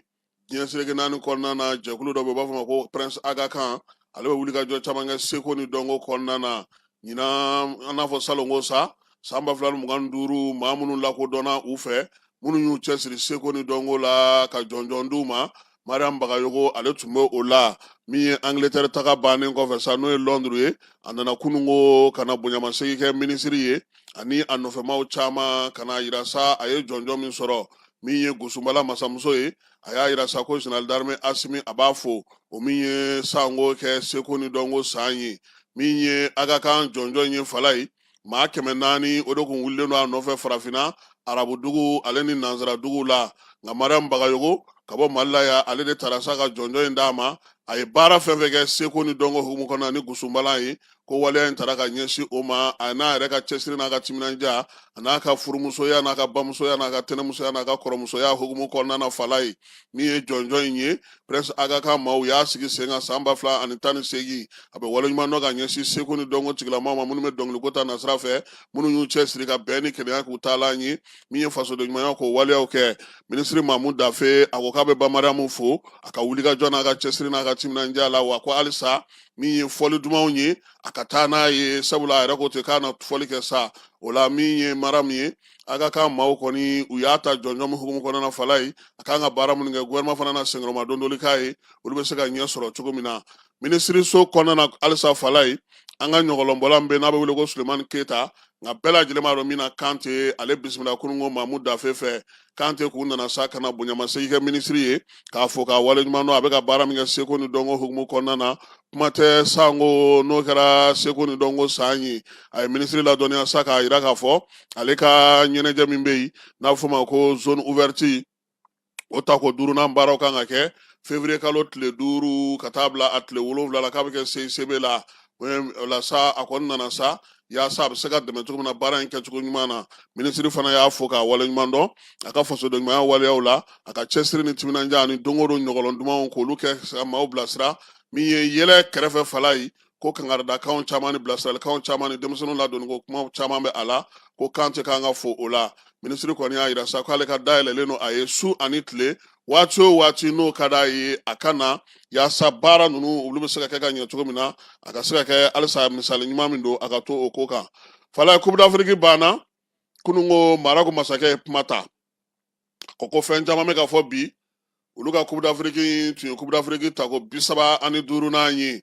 Diɲɛ seleke naani kɔnɔna na, jɛkulu dɔ bɛ yen, u b'a fɔ ma ko Prince Aga Khan, ale bɛ wulikajɔ caman kɛ seko ni dɔnko kɔnɔna na. Ɲinan, an n'a fɔ salonko sa, san 2025, maa minnu lakodɔnna u fɛ, minnu y'u cɛsiri seko ni dɔnko la ka jɔnjɔn d'u ma, Mariam Bagayogo ale tun bɛ o la. Min ye Angleterre taga bannen kɔfɛ sa, n'o ye Londres ye, a nana kununko ka na bonyamasegin kɛ minisiri ye ani a nɔfɛmaw caman, ka na yira sa a ye jɔnjɔn min sɔrɔ. Min ye Gusumala masamuso ye, a y'a yira sa ko général d'armée Asimi, a b'a fo, o min ye sanko kɛ seko ni dɔnko san ye. Min ye Aga Khan jɔnjɔn ye fala ye, maa 400 o de kun wulilen don a nɔfɛ farafinna, arabudugu ale ni nansaradugu la. Nka Mariam Bagayogo ka bɔ Mali la yan, ale de taara sa ka jɔnjɔn in d'a ma. A ye baara fɛn fɛn kɛ seko ni dɔnko hukumu kɔnɔ ni Gusumala ye, ko waleya in taara ka ɲɛsin o ma, a n'a yɛrɛ ka cɛsiri n'a ka timinandiya, a n'a ka furumusoya n'a ka bamusoya n'a ka tɛnɛmusoya n'a ka kɔrɔmusoya hukumu kɔnɔna na fala ye. Min ye jɔnjɔn in ye, Prince Aga Khan maaw y'a sigi sen kan san 2018. A bɛ waleɲuman dɔn ka ɲɛsin seko ni dɔnko tigilamaw ma, minnu bɛ dɔnkiliko ta nasira fɛ, minnu y'u cɛsiri ka bɛn ni kelenya k'u taalan ye, min ye fasoden ɲumanya k'o waleyaw kɛ. Minisiri Mamu Dafe, a ko k'a bɛ Ba Mariamu fo a ka wulikajɔ n'a ka cɛsiri n'a ka timinandiya la, wa ko halisa min ye fɔli dumanw ye, a ka taa n'a ye, sabula a yɛrɛ ko ten k'a na fɔli kɛ sa. O la, min ye Mariam ye, Aga Khan maaw kɔni u y'a ta jɔnjɔn min hukumu kɔnɔna na fala ye, a kan ka baara minnu kɛ, gouvernement fana na senkɔrɔma dondoli k'a ye, olu bɛ se ka ɲɛ sɔrɔ cogo min na. Minisiriso kɔnɔna na halisa fala ye, an ka ɲɔgɔlɔnbɔla bɛ n'a bɛ wele ko Sulemani Keyita, nka bɛɛ lajɛlen b'a dɔn min na Kante, ale bisimila kununko Mamu Dafe fɛ. Kante k'u nana sa ka na bonyamasegin kɛ minisiri ye, k'a fo k'a waleɲuman dɔn a bɛ ka baara min kɛ seko ni dɔnko hukumu kɔnɔna na. Kuma tɛ sanko n'o kɛra seko ni dɔnko san ye. A ye minisiri ladɔnniya sa k'a yira k'a fɔ ale ka ɲɛnajɛ min bɛ yen n'a bɛ f'o ma ko zone ouverte, o tako duurunan baaraw kan ka kɛ février kalo tile 5 ka taa bila a tile 7 la, k'a bɛ kɛ CICB la. O la sa, a kɔni nana sa yaasa a bɛ se ka dɛmɛ cogo min na baara in kɛcogo ɲuman na. Minisiri fana y'a fo k'a waleɲuman dɔn a ka fasoden ɲumanya waleyaw la, a ka cɛsiri ni timinandiya ani don o don ɲɔgɔlɔn dumanw k'olu kɛ ka maaw bilasira. Min ye yɛlɛ kɛrɛfɛ fala ye, ko kankaridakanw caman ni bilasiralikanw caman ni denmisɛnninw ladonni ko kuma caman bɛ a la, ko Kante kan ka fo o la. Minisiri kɔni y'a yira sa k'ale ka dayɛlɛlen don a ye su ani tile, waati o waati n'o ka d'a ye, a ka na yaasa baara ninnu olu bɛ se ka kɛ ka ɲɛ cogo min na, a ka se ka kɛ halisa misali ɲuman min don, a ka to o ko kan. Fala, Coupe d'Afrique banna kununko, Marɔku masakɛ ye kuma ta, ko fɛn caman bɛ ka fɔ bi. Olu ka Coupe d'Afrique tun ye Coupe d'Afrique tako 35nan ye.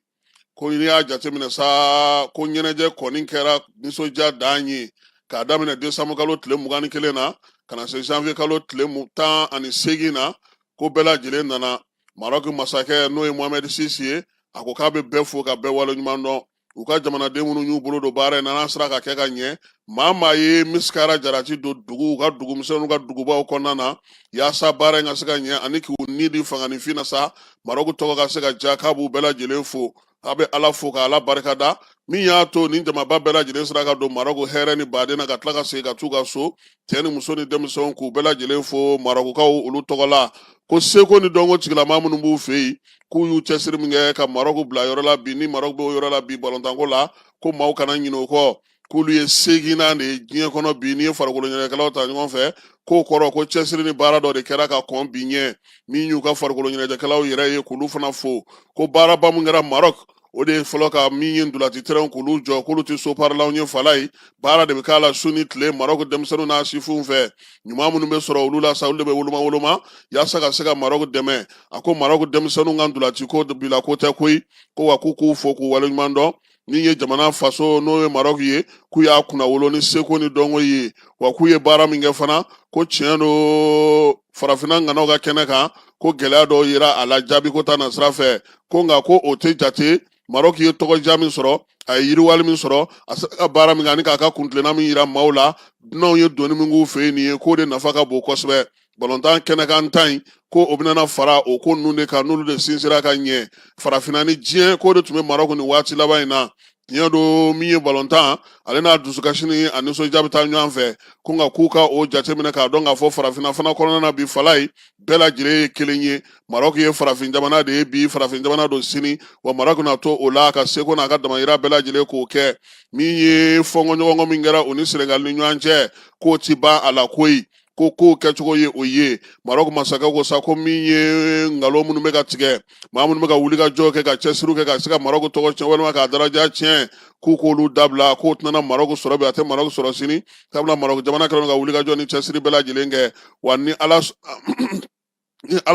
Ko n'i y'a jateminɛ sa, ko ɲɛnajɛ kɔni kɛra nisɔndiya dan ye, k'a daminɛ décembre kalo tile 21 na ka na se janvier kalo tile 18 na, ko bɛɛ lajɛlen nana. Marɔku masakɛ, n'o ye Mohamed six ye, a ko k'a bɛ bɛɛ fo ka bɛɛ waleɲuman dɔn, u ka jamanaden minnu y'u bolo don baara in na, n'a sera ka kɛ ka ɲɛ. Maa ye misikara jarati don dugu, u ka dugumisɛnninw ka dugubaw kɔnɔna na, yaasa baara in ka se ka ɲɛ ani k'u ni di fanganifin na sa, Marɔku tɔgɔ ka se ka diya, k'a b'u bɛɛ lajɛlen fo. A bɛ Ala fo ka Ala barika da min y'a to nin jamaba bɛɛ lajɛlen sera ka don Marɔku hɛrɛ ni baden na, ka tila ka segin ka t'u ka so, cɛ ni muso ni denmisɛnw, k'u bɛɛ lajɛlen fo Marɔkukaw olu tɔgɔ la, ko seko ni dɔnko tigilama minnu b'u fɛ yen, k'u y'u cɛsiri min kɛ ka Marɔku bila yɔrɔ la bi, ni Marɔku b'o yɔrɔ la bi balontanko la, ko maaw kana ɲinɛ o kɔ, k'olu ye seginnan de ye diɲɛ kɔnɔ bi n'i ye farikolo ɲɛnajɛkɛlaw ta ɲɔgɔn fɛ. K'o kɔrɔ ko cɛsiri ni baara dɔ de kɛra ka kɔn bi ɲɛ. Min y'u ka farikolo ɲɛnajɛkɛlaw yɛrɛ ye, k'olu fana fo, ko baaraba min kɛra Marɔku, o de ye fɔlɔ ka min ye ntolaci terɛnw k'olu jɔ, k'olu tɛ so parilanw ye falaye, baara de bɛ k'a la su ni tile Marɔku denmisɛnninw n'a sifinw fɛ. Ɲuman minnu bɛ sɔrɔ olu la sa, olu de bɛ woloma woloma yaasa ka se ka Marɔku dɛmɛ. A ko Marɔku denmisɛnninw ka ntolaci ko bila ko tɛ koyi, ko wa k'u k'u fo k'u waleɲuman dɔn. Min ye jamana faso n'o ye Marɔku ye, k'u y'a kunnawolo ni seko ni dɔnko ye, wa k'u ye baara min kɛ fana, ko tiɲɛ don farafinna ŋanaw ka kɛnɛ kan, ko gɛlɛya dɔw yera a la jaabiko ta nasira fɛ, ko nka ko o tɛ jate. Marɔku ye tɔgɔdiya min sɔrɔ, a ye yiriwali min sɔrɔ, a sera ka baara min kɛ ani k'a ka kuntilenna min yira maaw la, dunanw ye donni min k'u fɛ yen nin ye, k'o de nafa ka bon kosɛbɛ. Balontan kɛnɛkan tan in, ko o bɛna fara o ko ninnu de kan, n'olu de sinsira ka ɲɛ farafinna ni diɲɛ, k'o de tun bɛ Marɔku nin waati laban in na. Tiɲɛ don, min ye balontan, ale n'a dusukasi ni a nisɔndiya bɛ taa ɲɔgɔn fɛ, ko nka k'u ka o jateminɛ k'a dɔn k'a fɔ farafinna fana kɔnɔna na bi falaye, bɛɛ lajɛlen ye kelen ye. Marɔku ye farafin jamana de ye bi, farafin jamana don sini, wa Marɔku na to o la ka seko n'a ka damayira bɛɛ lajɛlen k'o kɛ. Min ye fɔnkɔɲɔgɔnkɔ min kɛra u ni Senegali ni ɲɔgɔn cɛ, k'o ti ban a la koyi, ko kow kɛcogo ye o ye. Marɔku masakɛ ko sa ko min ye nkalon minnu bɛ ka tigɛ, maa minnu bɛ ka wuli ka jɔ kɛ, ka cɛsiriw kɛ ka se ka Marɔku tɔgɔ tiɲɛ walima k'a daraja tiɲɛ, k'u k'olu dabila, k'o tɛna Marɔku sɔrɔ bi, a tɛ Marɔku sɔrɔ sini, sabula Marɔku jamana kɛlen don ka wuli ka jɔ ni cɛsiri bɛɛ lajɛlen kɛ. Wa ni Ala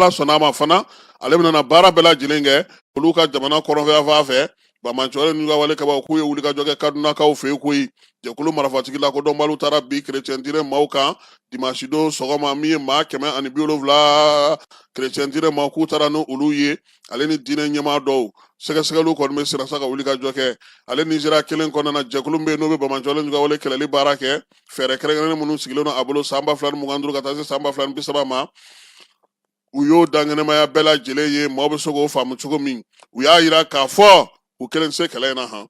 sɔnna a ma fana, ale bɛna na baara bɛɛ lajɛlen kɛ olu ka jamana kɔrɔnfɛ fɛ. Banbaanciwale n'u ka wale kɛbaaw, k'u ye wulikajɔ kɛ Kadunakaw fɛ yen koyi. Jɛkulu marifatigi lakodɔnbaliw taara bin kerecɛn diinɛ maaw kan dimansi don sɔgɔma, min ye maa 170 kerecɛn diinɛ maaw, k'u taara ni olu ye, ale ni diinɛ ɲɛmaa dɔw. Sɛgɛsɛgɛliw kɔni bɛ senna sa ka wulikajɔ kɛ. Ale Nizeriya kelen kɔnɔna na, jɛkulu min bɛ yen n'o bɛ banbaanciwale n'u ka wale kɛlɛli baara kɛ, fɛɛrɛ kɛrɛnkɛrɛnnen minnu sigilen don a bolo san 2025 ka taa se san 2030 ma, u y'o dankɛnɛmaya bɛɛ lajɛlen ye, maaw bɛ se k'o faamu cogo min. U y'a yira k'a fɔ u kelen tɛ se kɛlɛ in na han,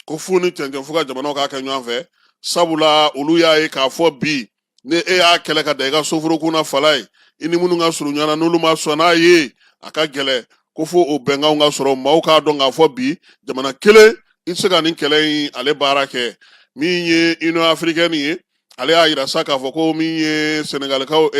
ko fu ni cɛncɛn f'u ka jamanaw k'a kɛ ɲɔgɔn fɛ, sabula olu y'a ye k'a fɔ bi ni e y'a kɛlɛ ka da i ka soforokun na falaye, i ni minnu ka surun ɲɔgɔn na, n'olu ma sɔn n'a ye, a ka gɛlɛn. Ko fo o bɛnkanw ka sɔrɔ, maaw k'a dɔn k'a fɔ bi jamana kelen i tɛ se ka nin kɛlɛ in ale baara kɛ. Min ye Union africaine ye, ale y'a yira sa k'a fɔ ko min ye Senegalikaw,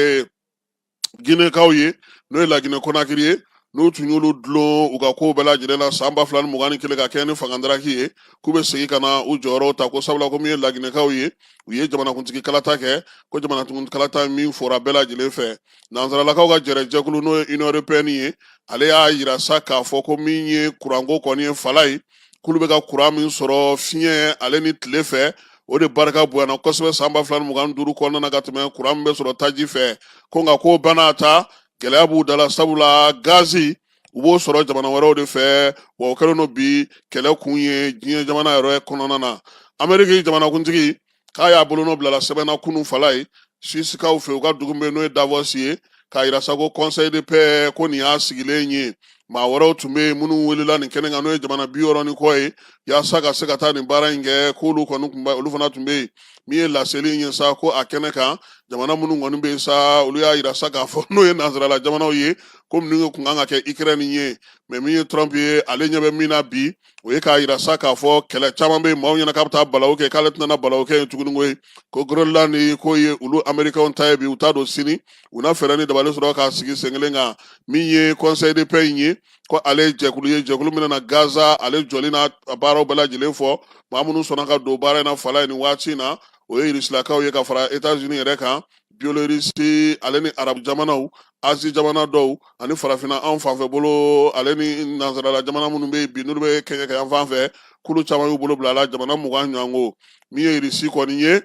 Ginekaw ye, n'o ye Laginɛ Konakiri ye, n'u tun y'olu dulon u ka kow bɛɛ lajɛlen na san 2021 ka kɛ ni fangadaraki ye, k'u bɛ segin ka na u jɔyɔrɔw ta, ko sabula ko min ye Laginɛkaw ye, u ye jamanakuntigi kalata kɛ, ko jamanakuntigi kalata min fɔra bɛɛ lajɛlen fɛ. Nansaralakaw ka jɛrɛjɛkulu, n'o ye Union européenne ye, ale y'a yira sa k'a fɔ ko min ye kuranko kɔni ye falaye, k'olu bɛ ka kuran min sɔrɔ fiɲɛ ale ni tile fɛ, o de barika bonyana kosɛbɛ san 2025 kɔnɔna na ka tɛmɛ kuran min bɛ sɔrɔ taji fɛ. Ko nka k'o bana ta gɛlɛya b'u da la, sabula gazi u b'o sɔrɔ jamana wɛrɛw de fɛ, wa o kɛlen don bi kɛlɛ kun ye diɲɛ jamana yɛrɛ kɔnɔna na. Ameriki jamanakuntigi k'a y'a bolonɔ bila la sɛbɛn na kunun falaye, Suisikaw fɛ, u ka dugu bɛ n'o ye Davos ye, k'a yira sa ko Conseil de paix ko nin y'a sigilen ye. Maa wɛrɛw tun bɛ yen minnu welela nin kɛnɛ kan, n'o ye jamana 60 ni kɔ ye, yaasa ka se ka taa nin baara in kɛ, k'olu kɔni tun bɛ, olu fana tun bɛ yen. Min ye laseli in ye sa, ko a kɛnɛ kan jamana minnu kɔni bɛ yen sa, olu y'a yira sa k'a fɔ n'o ye nansarala jamanaw ye, ko minnu kun kan ka kɛ Ukraine ye. Mais min ye Trump ye, ale ɲɛ bɛ min na bi, o ye k'a yira sa k'a fɔ kɛlɛ caman bɛ yen, maaw ɲɛna k'a bɛ taa balawu kɛ, k'ale tɛna balawu kɛ yen tuguni koyi, ko Groenland k'o ye olu Américains ta ye bi, u t'a don sini, u na fɛɛrɛ ni dabali sɔrɔ k'a sigi sen kelen kan. Min ye Conseil de paix in ye, ko ale ye jɛkulu ye, jɛkulu min na Gaza ale jɔli n'a baaraw bɛɛ lajɛlen fɔ. Maa minnu sɔnna ka don baara in na falaye nin waati in na, o ye Irisilakaw ye ka fara États-Unis yɛrɛ kan, Biélorussie ale ni arabu jamanaw, Azi jamana dɔw ani farafinna anw fanfɛ bolo, ale ni nansarala jamana minnu bɛ yen bi, n'olu bɛ kɛɲɛka yan fan fɛ, k'olu caman y'u bolo bila a la, jamana 20 ɲɔgɔn. Ko min ye Irisi kɔni ye,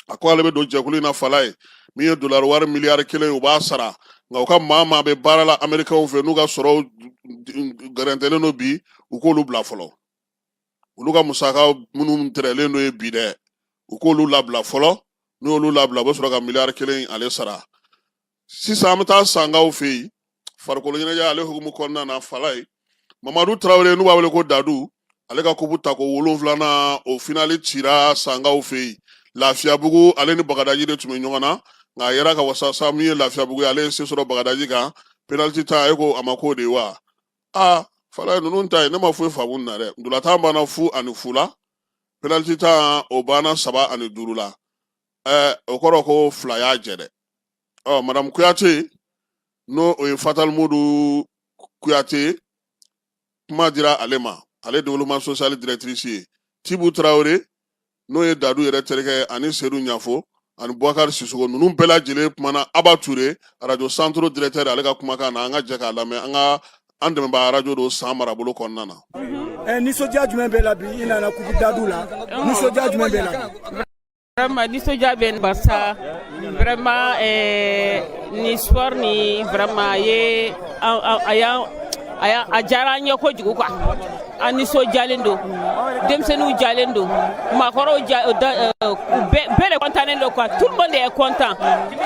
a ko ale bɛ don jɛkulu in na falaye. Min ye dolari wari miliyari 1 ye, u b'a sara, nka u ka maa maa bɛ baara la Amerikɛnw fɛ, n'u ka sɔrɔw gɛrɛntɛlen don bi, u k'olu bila fɔlɔ, olu ka musaka minnu tɛrɛlen don ye bi dɛ, u k'olu labila fɔlɔ. N'u y'olu labila, u bɛ sɔrɔ ka miliyari 1 ale sara. Sisan an bɛ taa sankaw fɛ yen, farikolo ɲɛnajɛ ale hukumu kɔnɔna na falaye. Mamadu Tarawele, n'u b'a wele ko Dadu, ale ka kupu tako 7nan, o finali cira Sankaw fɛ yen. Lafiyabugu, ale ni Bagadaji de tun bɛ ɲɔgɔn na, nka a yɛrɛ ka wasa sa, min ye Lafiyabugu ye, ale ye se sɔrɔ Bagadaji kan penalty ta. E ko a ma k'o de ye wa? Aa, fala ninnu ta ye, ne ma foyi faamu nin na dɛ. Ntolatan banna 0-0 la, penalty ta o banna 3-5 la. Ɛɛ, o kɔrɔ ko fila y'a jɛ dɛ. Ɔ, Madame Kuyate, n'o o ye Fatal Mudu Kuyate, kuma dira ale ma, ale développement social directrice ye. Tibu Tarawele, n'o ye Dadu yɛrɛ terikɛ, ani Sedu Ɲafo ani Bubakari Sisoko, ninnu bɛɛ lajɛlen kumana Aba Ture, radio centre directeur, ale ka kumakan na. An ka jɛ k'a lamɛn. An ka an dɛmɛbaa arajo don San marabolo kɔnɔna na. Nisɔndiya jumɛn b'e la bi? I nana kupu Dadu la, nisɔndiya jumɛn b'e la bi? Vraiment, nisɔndiya bɛ n barisa vraiment ni sport ni vraiment a ye a y'an a y'a a diyara an ye kojugu quoi. An nisɔndiyalen don, denmisɛnninw jalen don, maakɔrɔw ja da, bɛɛ de content don quoi. Tout le monde est content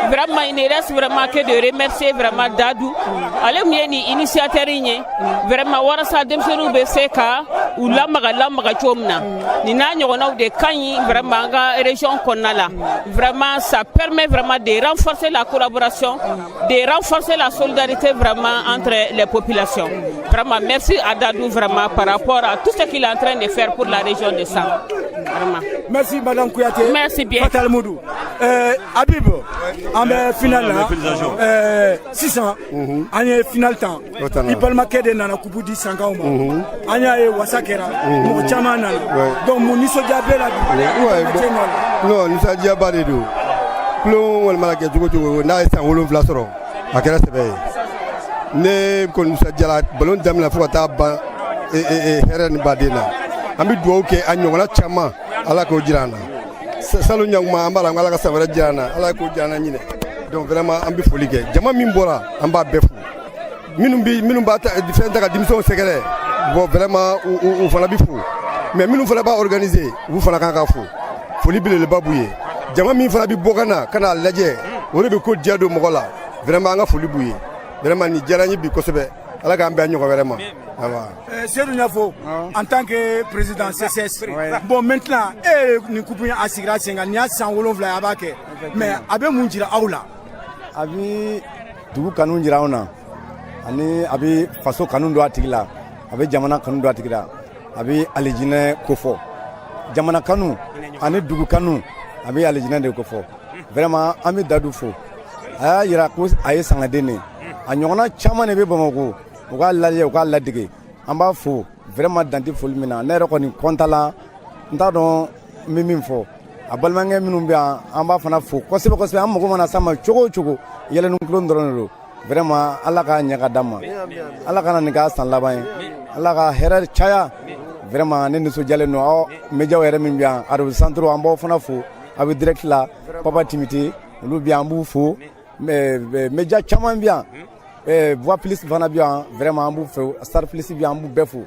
vraiment. Il ne reste vraiment que de remercier vraiment Dadou, ale min ye nin initiateur in ye vraiment, walasa denmisɛnninw bɛ se ka u lamaga lamaga cogo min na. Nin n'a ɲɔgɔnnaw de ka ɲi vraiment an ka région kɔnɔna la. Vraiment, ça permet vraiment de renforcer la collaboration, de renforcer la solidarité vraiment entre les populations. Vraiment, merci à Dadou vraiment par rapport à tout ce qu'il est en train de faire pour la région de San vraiment. Merci, Madame Kouyaté. Merci bien. Fatal Moudou. Habib, an bɛ final la. Sisan an ye final tan. I balimakɛ de nana kupu di Sankaw ma. An y'a ye, wasa kɛra, mɔgɔ caman nana. Donc mun nisɔndiya b'e la bi? Balimakɛ nɔ la. Non, nisɔndiyaba de don. Tulon kɔni mana kɛ cogo o cogo, n'a ye san 7 sɔrɔ, a kɛra sɛbɛ ye. Ne kɔni nisɔndiyara balon daminɛ fo ka taa ban hɛrɛ ni baden na. An bɛ dugawu kɛ, a ɲɔgɔnna caman, Ala k'o jira an na. Salon ɲakuma, an b'a la, Ala ka san wɛrɛ jira an na, Ala k'o jira an na ɲinɛ. Donc vraiment, an bɛ foli kɛ. Jama min bɔra, an b'a bɛɛ fo. Minnu bi minnu b'a ta fɛn ta ka denmisɛnw sɛgɛrɛ, bon, vraiment, u fana bɛ fo, mais minnu fana b'a organiser, olu fana kan ka fo. Foli belebeleba b'u ye. Jama min fana bɛ bɔ ka na ka n'a lajɛ, o de bɛ ko diya don mɔgɔ la. Vraiment, an ka foli b'u ye. Vraiment, nin diyara n ye bi kosɛbɛ. Ala k'an bɛn ɲɔgɔn wɛrɛ ma, awa. Seydou Niafo, en tant que président CCS, bon, maintenant, e nin coupe in a sigira sen kan, nin y'a san 7 ye a b'a kɛ, mais a bɛ mun jira aw la? A bi dugu kanu jira anw na, ani a bɛ faso kanu don a tigi la, a bɛ jamana kanu don a tigi la, a bɛ alijinɛ kofɔ. Jamana kanu ani dugu kanu, a bɛ alijinɛ de kofɔ. Vraiment, an bɛ Dadu fo. A y'a yira ko a ye sangaden de ye. A ɲɔgɔnna caman de bɛ Bamakɔ, u k'a lajɛ, u k'a ladege. An b'a fo vraiment, dan tɛ foli min na. Ne yɛrɛ kɔni kɔntan la, n t'a dɔn n bɛ min fɔ. A balimakɛ minnu bɛ yan, an b'a fana fo kosɛbɛ kosɛbɛ. An mago mana s'a ma cogo o cogo, yɛlɛni kulon dɔrɔn de don. Vraiment, Ala k'a ɲɛ ka d'an ma, Ala kana nin k'a san laban ye, Ala ka hɛrɛ caya. Vraiment, ne nisɔndiyalen don. Aw médiaw yɛrɛ min bɛ yan, radio centre, an b'aw fana fo. Aw bɛ direct la, Papa Timite, olu bɛ yan, an b'u fo. Média caman bɛ yan, Voix Plus fana bɛ yan, vraiment, an b'u fo. Star Plus bɛ yan, an b'u bɛɛ fo,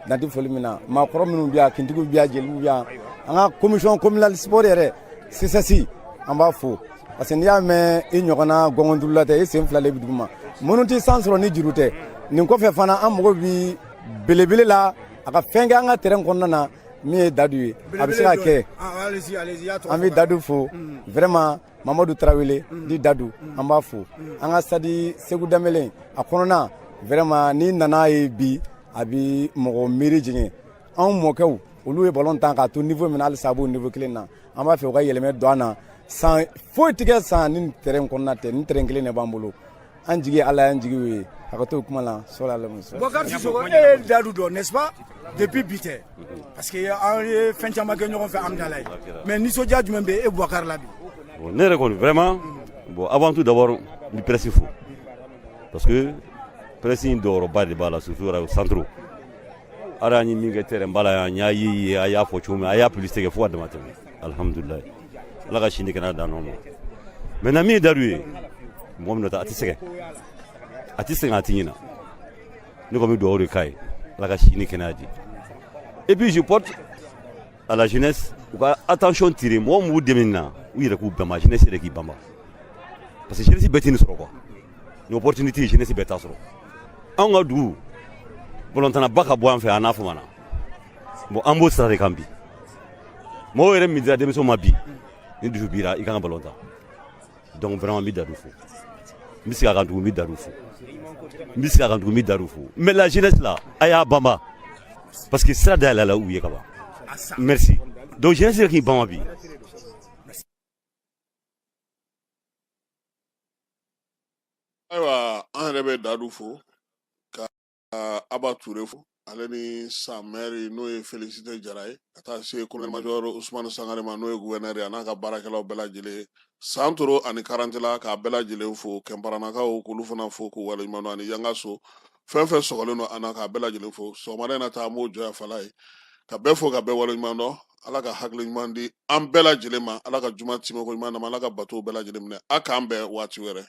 dan tɛ foli min na. Maakɔrɔ minnu bɛ yan, kintigiw bɛ yan, jeliw bɛ yan, an ka commission communale sport yɛrɛ, CCS, an b'a fo, parce que n'i y'a mɛn i ɲɔgɔnna gɔngɔndurula tɛ, i sen fila de bɛ dugu ma. Minnu tɛ san sɔrɔ ni juru tɛ. Nin kɔfɛ fana, an mago bi belebele la, a ka fɛn kɛ an ka terrain kɔnɔna na, min ye Dadu ye, a bɛ se ka kɛ. An bɛ Dadu fo vraiment. Mamadu Tarawele di Dadu, an b'a fo. An ka stade Segu Danbele a kɔnɔna, vraiment, n'i nana ye bi, a bi mɔgɔ miiri jigin. Anw mɔkɛw, olu ye ballon tan k'a to niveau min na, halisa a b'o niveau kelen na. An b'a fɛ u ka yɛlɛmɛ don an na. San foyi tɛ kɛ san ni terrain kɔnɔna tɛ. Ni terrain kelen de b'an bolo, an jigi Ala y'an jigi ye. A ka to kuma la sɔrɔ ala muso. Boubacar Sissoko, e ye Dadu dɔn, n'est-ce pas? Depuis bi tɛ, parce que an ye fɛn caman kɛ ɲɔgɔn fɛ Amidalayi. Mais nisɔndiya jumɛn bɛ e Boubacar la bi? Bon, ne yɛrɛ kɔni, vraiment, bon, avant tout d'abord, n bɛ presse fo, parce que presse in jɔyɔrɔba de b'a la, surtout radio centre. Hali an ye min kɛ terrain ba la yan, n y'a ye, a y'a fɔ cogo min, a y'a publicité kɛ fo ka dama tɛmɛ. Alhamdulilayi, Ala ka sini kɛnɛya d'an ma. Maintenant, min ye Dadu ye, mɔgɔ min nɔ tɛ, a tɛ sɛgɛn, a tɛ sɛgɛn, a tɛ ɲina. Ne kɔni bɛ dugawu de k'a ye, Ala ka sini kɛnɛya di. Et puis je porte à la jeunesse, u ka attention tirer mɔgɔ min b'u dɛmɛ nin na, u yɛrɛ k'u banba, jeunesse yɛrɛ k'i banba, parce que jeunesse bɛɛ tɛ nin sɔrɔ quoi. Nin opportunité, jeunesse bɛɛ t'a sɔrɔ. Anw ka dugu Balontanaba ka bɔ an fɛ an n'a famana. Bon, an b'o sira de kan bi. Mɔgɔw yɛrɛ min dira denmisɛnw ma bi, ni dusu bira i kan ka balon tan. Donc vraiment, n bɛ Dadu fo, n bɛ segin a kan tugun, n bɛ Dadu fo, n bɛ segin a kan tugun, n bɛ Dadu fo. Mais la jeunesse là, a y'a banba, parce que sira dayɛlɛ la u ye ka ban. Merci. Donc jeunesse yɛrɛ k'i banba bi. Ayiwa, an yɛrɛ bɛ Dadu fo ka Aba Ture fo, ale ni sa maire n'o ye Félicité Jara ye, ka taa se colonel major Ousmane Sangare ma, n'o ye gouverneur ye, a n'a ka baarakɛlaw bɛɛ lajɛlen, Santoro ani Karantela, k'a bɛɛ lajɛlen fo, Kɛnparanakaw k'olu fana fo k'u waleɲuman dɔn, ani Yangaso fɛn fɛn sɔgɔlen don an na, k'a bɛɛ lajɛlen fo. Sɔgɔmada in na ta, an b'o jɔ yan fala ye, ka bɛɛ fo ka bɛɛ waleɲuman dɔn. Ala ka hakili ɲuman di an bɛɛ lajɛlen ma, Ala ka juma timɛko ɲuman d'an ma, Ala ka batow bɛɛ lajɛlen minɛ. A k'an bɛn waati wɛrɛ.